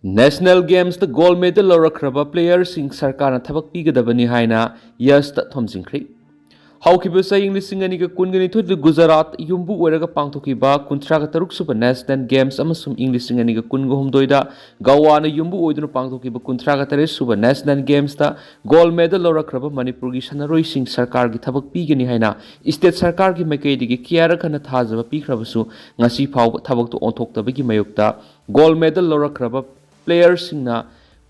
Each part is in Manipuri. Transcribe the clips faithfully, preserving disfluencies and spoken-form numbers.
National Gamesꯇ gold medal ꯂꯧꯔꯛꯈ꯭ꯔꯕ playerꯁꯤꯡ ꯁꯔꯀꯥꯔꯅ ꯊꯕꯛ ꯄꯤꯒꯗꯕꯅꯤ ꯍꯥꯏꯅ ꯌꯁꯇ ꯊꯣꯝꯖꯤꯟꯈ꯭ꯔꯦ꯫ ꯍꯧꯈꯤꯕ ꯆꯍꯤ ꯂꯤꯁꯤꯡ ꯑꯅꯤꯒ ꯀꯨꯟꯒ ꯅꯤꯊꯣꯏꯗ ꯒꯨꯖꯔꯥꯠ ꯌꯨꯝꯕꯨ ꯑꯣꯏꯔꯒ ꯄꯥꯡꯊꯣꯛꯈꯤꯕ ꯀꯨꯟꯊ꯭ꯔꯥꯒ ꯇꯔꯨꯛ ꯁꯨꯕ National Games ꯑꯃꯁꯨꯡ ꯏꯪ ꯂꯤꯁꯤꯡ ꯑꯅꯤꯒ ꯀꯨꯟꯒ ꯍꯨꯝꯗꯣꯏꯗ ꯒꯋꯥꯅ ꯌꯨꯝꯕꯨ ꯑꯣꯏꯗꯨꯅ ꯄꯥꯡꯊꯣꯛꯈꯤꯕ ꯀꯨꯟꯊ꯭ꯔꯥꯒ ꯇꯔꯦꯠ ꯁꯨꯕ National Gamesꯇ gold medal ꯂꯧꯔꯛꯈ꯭ꯔꯕ ꯃꯅꯤꯄꯨꯔꯒꯤ ꯁꯥꯟꯅꯔꯣꯏꯁꯤꯡ ꯁꯔꯀꯥꯔꯒꯤ ꯊꯕꯛ ꯄꯤꯒꯅꯤ ꯍꯥꯏꯅ state ꯁꯔꯀꯥꯔꯒꯤ ꯃꯥꯏꯀꯩꯗꯒꯤ ꯀꯌꯥꯔꯛ ꯍꯟꯅ ꯊꯥꯖꯕ ꯄꯤꯈ꯭ꯔꯕꯁꯨ ꯉꯁꯤ ꯐꯥꯎꯕ ꯊꯕꯛꯇꯨ ꯑꯣꯟꯊꯣꯛꯇꯕꯒꯤ ꯃꯥꯌꯣꯛꯇ gold medal ꯂꯧꯔꯛꯈ꯭ꯔꯕ playerꯁꯤꯡꯅ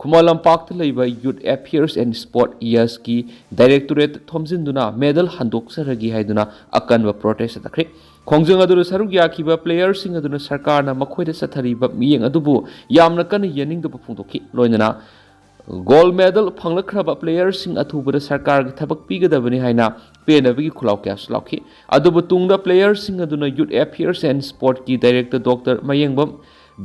ꯈꯨꯃꯟ ꯂꯝꯄꯥꯛꯇ ꯂꯩꯕ Youth Affairs and Sport, ꯌꯁꯀꯤ directorate ꯊꯣꯝꯖꯤꯟꯗꯨꯅ medal ꯍꯟꯗꯣꯛꯆꯔꯒꯦ ꯍꯥꯏꯗꯨꯅ ꯑꯀꯟꯕ protest ꯆꯠꯊꯈ꯭ꯔꯦ꯫ ꯈꯣꯡꯖꯪ ꯑꯗꯨꯗ ꯁꯔꯨꯛ ꯌꯥꯈꯤꯕ playerꯁꯤꯡ ꯑꯗꯨꯅ ꯁꯔꯀꯥꯔꯅ ꯃꯈꯣꯏꯗ ꯆꯠꯊꯔꯤꯕ ꯃꯤꯠꯌꯦꯡ ꯑꯗꯨꯕꯨ ꯌꯥꯝꯅ ꯀꯟꯅ ꯌꯦꯡꯅꯤꯡꯗꯕ ꯐꯣꯡꯗꯣꯛꯈꯤ꯫ ꯂꯣꯏꯅꯅ gold medal ꯐꯪꯂꯛꯈ꯭ꯔꯕ playerꯁꯤꯡ ꯑꯊꯨꯕꯗ ꯁꯔꯀꯥꯔꯒꯤ ꯊꯕꯛ ꯄꯤꯒꯗꯕꯅꯤ ꯍꯥꯏꯅ ꯄꯦꯟꯅꯕꯒꯤ ꯈꯨꯜꯂꯥꯎ ꯀꯌꯥꯁꯨ ꯂꯥꯎꯈꯤ꯫ ꯑꯗꯨꯕꯨ ꯇꯨꯡꯗ playerꯁꯤꯡ ꯑꯗꯨꯅ Youth Affairs and Sportꯀꯤ director Doctor ꯃꯌꯦꯡꯕꯝ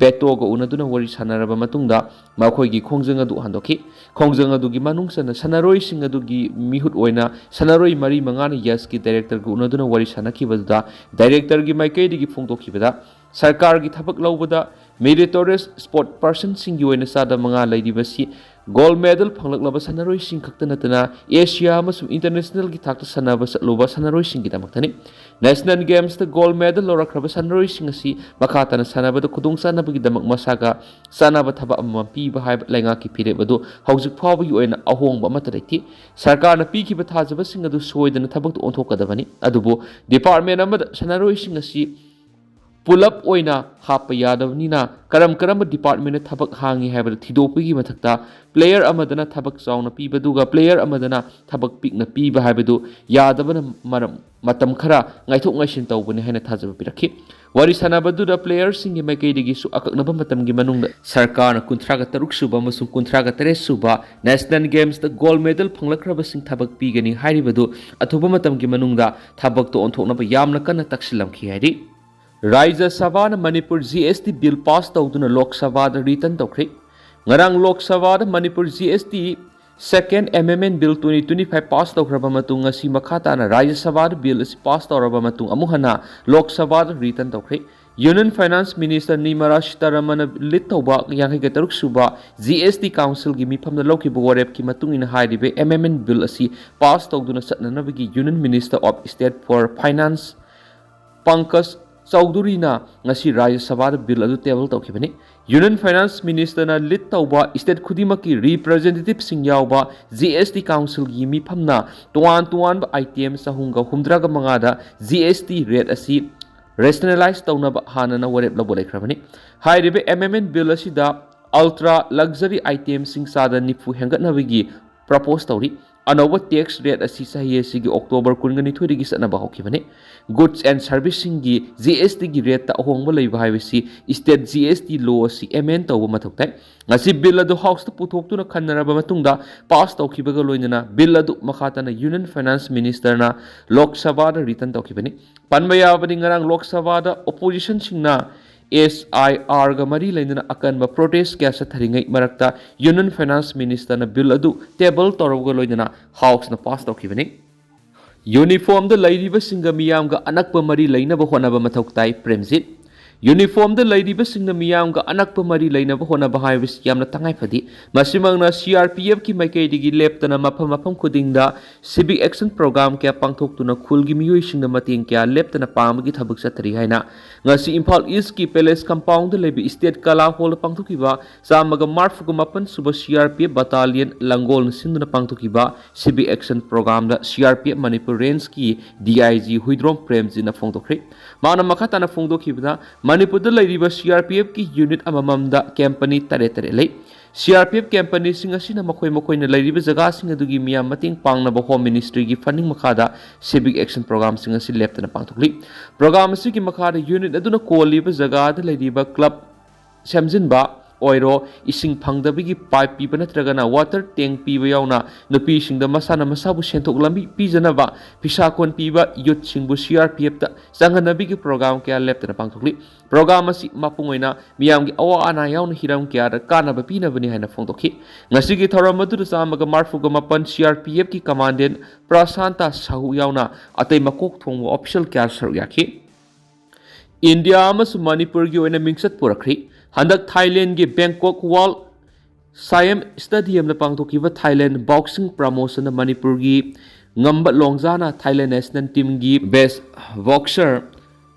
ꯕꯦꯇꯣꯒ ꯎꯅꯗꯨꯅ ꯋꯥꯔꯤ ꯁꯥꯟꯅꯔꯕ ꯃꯇꯨꯡꯗ ꯃꯈꯣꯏꯒꯤ ꯈꯣꯡꯖꯪ ꯑꯗꯨ ꯍꯟꯗꯣꯛꯈꯤ꯫ ꯈꯣꯡꯖꯪ ꯑꯗꯨꯒꯤ ꯃꯅꯨꯡ ꯆꯟꯅ ꯁꯥꯟꯅꯔꯣꯏꯁꯤꯡ ꯑꯗꯨꯒꯤ ꯃꯤꯍꯨꯠ ꯑꯣꯏꯅ ꯁꯥꯟꯅꯔꯣꯏ ꯃꯔꯤ ꯃꯉꯥꯅ ꯌꯁꯀꯤ directorꯒ ꯎꯅꯗꯨꯅ ꯋꯥꯔꯤ ꯁꯥꯟꯅꯈꯤꯕꯗꯨꯗ directorꯒꯤ ꯃꯥꯏꯀꯩꯗꯒꯤ ꯐꯣꯡꯗꯣꯛꯈꯤꯕꯗ, ꯁꯔꯀꯥꯔꯒꯤ ꯊꯕꯛ ꯂꯧꯕꯗ meritorious sport personꯁꯤꯡꯒꯤ ꯑꯣꯏꯅ ꯆꯥꯗ ꯃꯉꯥ ꯂꯩꯔꯤꯕꯁꯤ gold medal ꯐꯪꯂꯛꯂꯕ ꯁꯥꯟꯅꯔꯣꯏꯁꯤꯡ ꯈꯛꯇ ꯅꯠꯇꯅ Asia ꯑꯃꯁꯨꯡ internationalꯒꯤ ꯊꯥꯛꯇ ꯁꯥꯟꯅꯕ ꯆꯠꯂꯨꯕ ꯁꯥꯟꯅꯔꯣꯏꯁꯤꯡꯒꯤꯗꯃꯛꯇꯅꯤ꯫ National Gamesꯇ gold medal ꯂꯧꯔꯛꯈ꯭ꯔꯕ ꯁꯥꯟꯅꯔꯣꯏꯁꯤꯡ ꯑꯁꯤ ꯃꯈꯥ ꯇꯥꯅ ꯁꯥꯟꯅꯕꯗ ꯈꯨꯗꯣꯡꯆꯥꯅꯕꯒꯤꯗꯃꯛ ꯃꯁꯥꯒ ꯆꯥꯅꯕ ꯊꯕꯛ ꯑꯃꯃꯝ ꯄꯤꯕ ꯍꯥꯏꯕ ꯂꯩꯉꯥꯛꯀꯤ ꯐꯤꯔꯦꯞ ꯑꯗꯨ ꯍꯧꯖꯤꯛ ꯐꯥꯎꯕꯒꯤ ꯑꯣꯏꯅ ꯑꯍꯣꯡꯕ ꯑꯃꯠꯇ ꯂꯩꯇꯦ꯫ ꯁꯔꯀꯥꯔꯅ ꯄꯤꯈꯤꯕ ꯊꯥꯖꯕꯁꯤꯡ ꯑꯗꯨ ꯁꯣꯏꯗꯅ ꯊꯕꯛꯇ ꯑꯣꯟꯊꯣꯛꯀꯗꯕꯅꯤ꯫ ꯑꯗꯨꯕꯨ department ꯑꯃꯗ ꯁꯥꯟꯅꯔꯣꯏꯁꯤꯡ ꯑꯁꯤ ꯄꯨꯂꯞ ꯑꯣꯏꯅ ꯍꯥꯞꯄ ꯌꯥꯗꯕꯅꯤꯅ ꯀꯔꯝ ꯀꯔꯝꯕ departmentꯅ ꯊꯕꯛ ꯍꯥꯡꯉꯤ ꯍꯥꯏꯕꯗꯨ ꯊꯤꯗꯣꯛꯄꯒꯤ ꯃꯊꯛꯇ player ꯑꯃꯗꯅ ꯊꯕꯛ ꯆꯥꯎꯅ ꯄꯤꯕꯗꯨꯒ player ꯑꯃꯗꯅ ꯊꯕꯛ ꯄꯤꯛꯅ ꯄꯤꯕ ꯍꯥꯏꯕꯗꯨ ꯌꯥꯗꯕꯅ ꯃꯔꯝ ꯃꯇꯝ ꯈꯔ ꯉꯥꯏꯊꯣꯛ ꯉꯥꯏꯁꯤꯟ ꯇꯧꯕꯅꯤ ꯍꯥꯏꯅ ꯊꯥꯖꯕ ꯄꯤꯔꯛꯈꯤ꯫ ꯋꯥꯔꯤ ꯁꯥꯟꯅꯕꯗꯨꯗ playerꯁꯤꯡꯒꯤ ꯃꯥꯏꯀꯩꯗꯒꯤꯁꯨ ꯑꯀꯛꯅꯕ ꯃꯇꯝꯒꯤ ꯃꯅꯨꯡꯗ ꯁꯔꯀꯥꯔꯅ ꯀꯨꯟꯊ꯭ꯔꯥꯒ ꯇꯔꯨꯛ ꯁꯨꯕ ꯑꯃꯁꯨꯡ ꯀꯨꯟꯊ꯭ꯔꯥꯒ ꯇꯔꯦꯠ ꯁꯨꯕ National Gamesꯇ gold medal ꯐꯪꯂꯛꯈ꯭ꯔꯕꯁꯤꯡ ꯊꯕꯛ ꯄꯤꯒꯅꯤ ꯍꯥꯏꯔꯤꯕꯗꯨ ꯑꯊꯨꯕ ꯃꯇꯝꯒꯤ ꯃꯅꯨꯡꯗ ꯊꯕꯛꯇ ꯑꯣꯟꯊꯣꯛꯅꯕ ꯌꯥꯝꯅ ꯀꯟꯅ ꯇꯛꯁꯤꯜꯂꯝꯈꯤ ꯍꯥꯏꯔꯤ꯫ ꯔꯥꯖ꯭ꯌ ꯁꯚꯥꯅ ꯃꯅꯤꯄꯨꯔ GST bill pass ꯇꯧꯗꯨꯅ ꯂꯣꯛ ꯁꯚꯥꯗ return ꯇꯧꯈ꯭ꯔꯦ꯫ ꯉꯔꯥꯡ ꯂꯣꯛ ꯁꯚꯥꯗ Manipur GST second amendment bill twenty twenty five pass ꯇꯧꯈ꯭ꯔꯕ ꯃꯇꯨꯡ, ꯉꯁꯤ ꯃꯈꯥ ꯇꯥꯅ ꯔꯥꯖ꯭ꯌ ꯁꯚꯥꯗ bill ꯑꯁꯤ pass ꯇꯧꯔꯕ ꯃꯇꯨꯡ ꯑꯃꯨꯛ ꯍꯟꯅ ꯂꯣꯛ ꯁꯚꯥꯗ return ꯇꯧꯈ꯭ꯔꯦ꯫ Union Finance Minister Nirmala Sitharaman lead ꯇꯧꯕ ꯌꯥꯡꯈꯩꯒ ꯇꯔꯨꯛ ꯁꯨꯕ G S T Council ꯒꯤ ꯃꯤꯐꯝꯗ ꯂꯧꯈꯤꯕ ꯋꯥꯔꯦꯞꯀꯤ ꯃꯇꯨꯡ ꯏꯟꯅ ꯍꯥꯏꯔꯤꯕ amendment bill ꯑꯁꯤ ꯄꯥꯁ ꯇꯧꯗꯨꯅ ꯆꯠꯅꯅꯕꯒꯤ Union Minister of State for Finance Pankaj Chaudharyꯅ ꯉꯁꯤ ꯔꯥꯖ꯭ꯌ ꯁꯚꯥꯗ ꯕꯤꯜ ꯑꯗꯨ ꯇꯦꯕꯜ ꯇꯧꯈꯤꯕꯅꯤ꯫ Union Finance Ministerꯅ ꯂꯤꯗ ꯇꯧꯕ ꯁ꯭ꯇꯦꯠ ꯈꯨꯗꯤꯡꯃꯛꯀꯤ ꯔꯤꯄ꯭ꯔꯖꯦꯟꯇꯦꯇꯤꯚꯁꯤꯡ ꯌꯥꯎꯕ G S T Council ꯒꯤ ꯃꯤꯐꯝꯅ ꯇꯣꯉꯥꯟ ꯇꯣꯉꯥꯟꯕ item ꯆꯍꯨꯝꯒ ꯍꯨꯝꯗ꯭ꯔꯥꯒ ꯃꯉꯥꯗ G S T rate ꯑꯁꯤ ꯔꯦꯁꯅꯦꯂꯥꯏꯖ ꯇꯧꯅꯕ ꯍꯥꯟꯅꯅ ꯋꯥꯔꯦꯞ ꯂꯧꯕ ꯂꯩꯈ꯭ꯔꯕꯅꯤ꯫ ꯍꯥꯏꯔꯤꯕ amendment bill ꯑꯁꯤꯗ ultra luxury itemꯁꯤꯡ ꯆꯥꯗ ꯅꯤꯐꯨ ꯍꯦꯟꯒꯠꯅꯕꯒꯤ ꯄ꯭ꯔꯄꯣꯁ ꯇꯧꯔꯤ꯫ ꯑꯅꯧꯕ ꯇꯦꯛꯁ ꯔꯦꯠ ꯑꯁꯤ ꯆꯍꯤ ꯑꯁꯤꯒꯤ ꯑꯣꯛꯇꯣꯕꯔ ꯀꯨꯟꯒ ꯅꯤꯊꯣꯏꯗꯒꯤ ꯆꯠꯅꯕ ꯍꯧꯈꯤꯕꯅꯤ꯫ Goods and Servicesꯁꯤꯡꯒꯤ G S Tꯒꯤ ꯔꯦꯠꯇ ꯑꯍꯣꯡꯕ ꯂꯩꯕ ꯍꯥꯏꯕꯁꯤ state G S T law ꯑꯁꯤ amend ꯇꯧꯕ ꯃꯊꯧ ꯇꯥꯏ꯫ ꯉꯁꯤ ꯕꯤꯜ ꯑꯗꯨ ꯍꯥꯎꯁꯇ ꯄꯨꯊꯣꯛꯇꯨꯅ ꯈꯟꯅꯔꯕ ꯃꯇꯨꯡꯗ ꯄꯥꯁ ꯇꯧꯈꯤꯕꯒ ꯂꯣꯏꯅꯅ ꯕꯤꯜ ꯑꯗꯨ ꯃꯈꯥ ꯇꯥꯅ Union Finance Ministerꯅ ꯂꯣꯛ ꯁꯚꯥꯗ ꯔꯤꯇꯔꯟ ꯇꯧꯈꯤꯕꯅꯤ꯫ ꯄꯟꯕ ꯌꯥꯕꯗꯤ, ꯉꯔꯥꯡ ꯂꯣꯛ ꯁꯚꯥꯗ ꯑꯣꯄꯣꯖꯤꯁꯟꯁꯤꯡꯅ S I Rꯒ ꯃꯔꯤ ꯂꯩꯅꯅ ꯑꯀꯟꯕ ꯄ꯭ꯔꯣꯇꯦꯁ ꯀꯌꯥ ꯆꯠꯊꯔꯤꯉꯩ ꯃꯔꯛꯇ Union Finance Ministerꯅ ꯕꯤꯜ ꯑꯗꯨ ꯇꯦꯕꯜ ꯇꯧꯔꯕꯒ ꯂꯣꯏꯅꯅ ꯍꯥꯎꯁꯅ ꯄꯥꯁ ꯇꯧꯈꯤꯕꯅꯤ꯫ ꯌꯨꯅꯤꯐꯣꯔꯝꯗ ꯂꯩꯔꯤꯕꯁꯤꯡꯒ ꯃꯤꯌꯥꯝꯒ ꯑꯅꯛꯄ ꯃꯔꯤ ꯂꯩꯅꯕ ꯍꯣꯠꯅꯕ ꯃꯊꯧ ꯇꯥꯏ, ꯄ꯭ꯔꯦꯝꯖꯤꯠ꯫ ꯌꯨꯅꯤꯐꯣꯔꯝꯗ ꯂꯩꯔꯤꯕꯁꯤꯡꯒ ꯃꯤꯌꯥꯝꯒ ꯑꯅꯛꯄ ꯃꯔꯤ ꯂꯩꯅꯕ ꯍꯣꯠꯅꯕ ꯍꯥꯏꯕꯁꯤ ꯌꯥꯝꯅ ꯇꯉꯥꯏ ꯐꯗꯦ꯫ ꯃꯁꯤꯃꯛꯅ C R P Fꯀꯤ ꯃꯥꯏꯀꯩꯗꯒꯤ ꯂꯦꯞꯇꯅ ꯃꯐꯝ ꯃꯐꯝ ꯈꯨꯗꯤꯡꯗ civic action program ꯀꯌꯥ ꯄꯥꯡꯊꯣꯛꯇꯨꯅ ꯈꯨꯜꯒꯤ ꯃꯤꯑꯣꯏꯁꯤꯡꯗ ꯃꯇꯦꯡ ꯀꯌꯥ ꯂꯦꯞꯇꯅ ꯄꯥꯡꯕꯒꯤ ꯊꯕꯛ ꯆꯠꯊꯔꯤ ꯍꯥꯏꯅ ꯉꯁꯤ ꯏꯝꯐꯥꯜ ꯏꯁꯀꯤ ꯄꯦꯂꯦꯁ ꯀꯝꯄꯥꯎꯟꯗ ꯂꯩꯕ ꯁ꯭ꯇꯦꯠ ꯀꯂꯥ ꯍꯣꯜꯗ ꯄꯥꯡꯊꯣꯛꯈꯤꯕ ꯆꯥꯝꯃꯒ ꯃꯔꯤꯐꯨꯒ ꯃꯥꯄꯟ ꯁꯨꯕ C R P F Battalionꯂꯪꯒꯣꯜꯅ ꯁꯤꯟꯗꯨꯅ ꯄꯥꯡꯊꯣꯛꯈꯤꯕ civic action programꯗ C R P F Manipur ꯔꯦꯟꯖꯀꯤ D I G Huidrom ꯄ꯭ꯔꯦꯝꯖꯤꯠꯅ ꯐꯣꯡꯗꯣꯛꯈ꯭ꯔꯦ꯫ ꯃꯥꯅ ꯃꯈꯥ ꯇꯥꯅ ꯐꯣꯡꯗꯣꯛꯈꯤꯕꯗ, ꯃꯅꯤꯄꯨꯔꯗ ꯂꯩꯔꯤꯕ C R P Fꯀꯤ ꯌꯨꯅꯤꯠ ꯑꯃꯃꯝꯗ ꯀꯦꯝꯄꯅꯤ ꯇꯔꯦꯠ ꯇꯔꯦꯠ ꯂꯩ꯫ C R P F ꯀꯦꯝꯄꯅꯤꯁꯤꯡ ꯑꯁꯤꯅ ꯃꯈꯣꯏ ꯃꯈꯣꯏꯅ ꯂꯩꯔꯤꯕ ꯖꯒꯥꯁꯤꯡ ꯑꯗꯨꯒꯤ ꯃꯤꯌꯥꯝ ꯃꯇꯦꯡ ꯄꯥꯡꯅꯕ ꯍꯣꯝ ꯃꯤꯅꯤꯁꯇ꯭ꯔꯤꯒꯤ ꯐꯟꯗꯤꯡ ꯃꯈꯥꯗ civic action programꯁꯤꯡ ꯑꯁꯤ ꯂꯦꯞꯇꯅ ꯄꯥꯡꯊꯣꯛꯂꯤ꯫ ꯄ꯭ꯔꯣꯒ꯭ꯔꯥꯝ ꯑꯁꯤꯒꯤ ꯃꯈꯥꯗ ꯌꯨꯅꯤꯠ ꯑꯗꯨꯅ ꯀꯣꯜꯂꯤꯕ ꯖꯒꯥꯗ ꯂꯩꯔꯤꯕ ꯀ꯭ꯂꯕ ꯁꯦꯝꯖꯤꯟꯕ ꯑꯣꯏꯔꯣ, ꯏꯁꯤꯡ ꯐꯪꯗꯕꯒꯤ ꯄꯥꯏꯞ ꯄꯤꯕ ꯅꯠꯇ꯭ꯔꯒꯅ ꯋꯥꯇꯔ ꯇꯦꯡ ꯄꯤꯕ ꯌꯥꯎꯅ ꯅꯨꯄꯤꯁꯤꯡꯗ ꯃꯁꯥꯅ ꯃꯁꯥꯕꯨ ꯁꯦꯟꯊꯣꯛ ꯂꯝꯕꯤ ꯄꯤꯖꯅꯕ ꯐꯤꯁꯥ ꯀꯣꯟ ꯄꯤꯕ ꯌꯨꯠꯁꯤꯡꯕꯨ C R P Fꯇ ꯆꯪꯍꯟꯅꯕꯒꯤ ꯄ꯭ꯔꯣꯒ꯭ꯔꯥꯝ ꯀꯌꯥ ꯂꯦꯞꯇꯅ ꯄꯥꯡꯊꯣꯛꯂꯤ꯫ ꯄ꯭ꯔꯣꯒ꯭ꯔꯥꯝ ꯑꯁꯤ ꯃꯄꯨꯡ ꯑꯣꯏꯅ ꯃꯤꯌꯥꯝꯒꯤ ꯑꯋꯥ ꯑꯅꯥ ꯌꯥꯎꯅ ꯍꯤꯔꯝ ꯀꯌꯥꯗ ꯀꯥꯟꯅꯕ ꯄꯤꯅꯕꯅꯤ ꯍꯥꯏꯅ ꯐꯣꯡꯗꯣꯛꯈꯤ꯫ ꯉꯁꯤꯒꯤ ꯊꯧꯔꯝ ꯑꯗꯨꯗ ꯆꯥꯝꯃꯒ ꯃꯔꯤꯐꯨꯒ ꯃꯥꯄꯟ C R P Fꯀꯤ ꯀꯃꯥꯟꯗꯦꯟ ꯄ꯭ꯔꯁꯥꯟꯇ ꯁꯥꯍꯨ ꯌꯥꯎꯅ ꯑꯇꯩ ꯃꯀꯣꯛ ꯊꯣꯡꯕ ꯑꯣꯐꯤꯁꯤꯌꯦꯜ ꯀꯌꯥ ꯁꯔꯨꯛ ꯌꯥꯈꯤ꯫ ꯏꯟꯗꯤꯌꯥ ꯑꯃꯁꯨꯡ ꯃꯅꯤꯄꯨꯔꯒꯤ ꯑꯣꯏꯅ ꯃꯤꯡꯆꯠ ꯄꯨꯔꯛꯈ꯭ꯔꯤ꯫ ꯍꯟꯗꯛ ꯊꯥꯏꯂꯦꯟꯒꯤ ꯕꯦꯡꯀꯣꯛ ꯋꯥꯔꯜ ꯁꯥꯏꯌꯦꯝ ꯁ꯭ꯇꯦꯗꯤꯌꯝꯗ ꯄꯥꯡꯊꯣꯛꯈꯤꯕ ꯊꯥꯏꯂꯦꯟ ꯕꯣꯛꯁꯤꯡ ꯄ꯭ꯔꯃꯣꯁꯟꯗ ꯃꯅꯤꯄꯨꯔꯒꯤ ꯉꯝꯕ ꯂꯣꯡꯖꯥꯅ ꯊꯥꯏꯂꯦꯟ ꯅꯦꯁꯅꯦꯜ ꯇꯤꯝꯒꯤ ꯕꯦꯁ ꯕꯣꯛꯁꯔ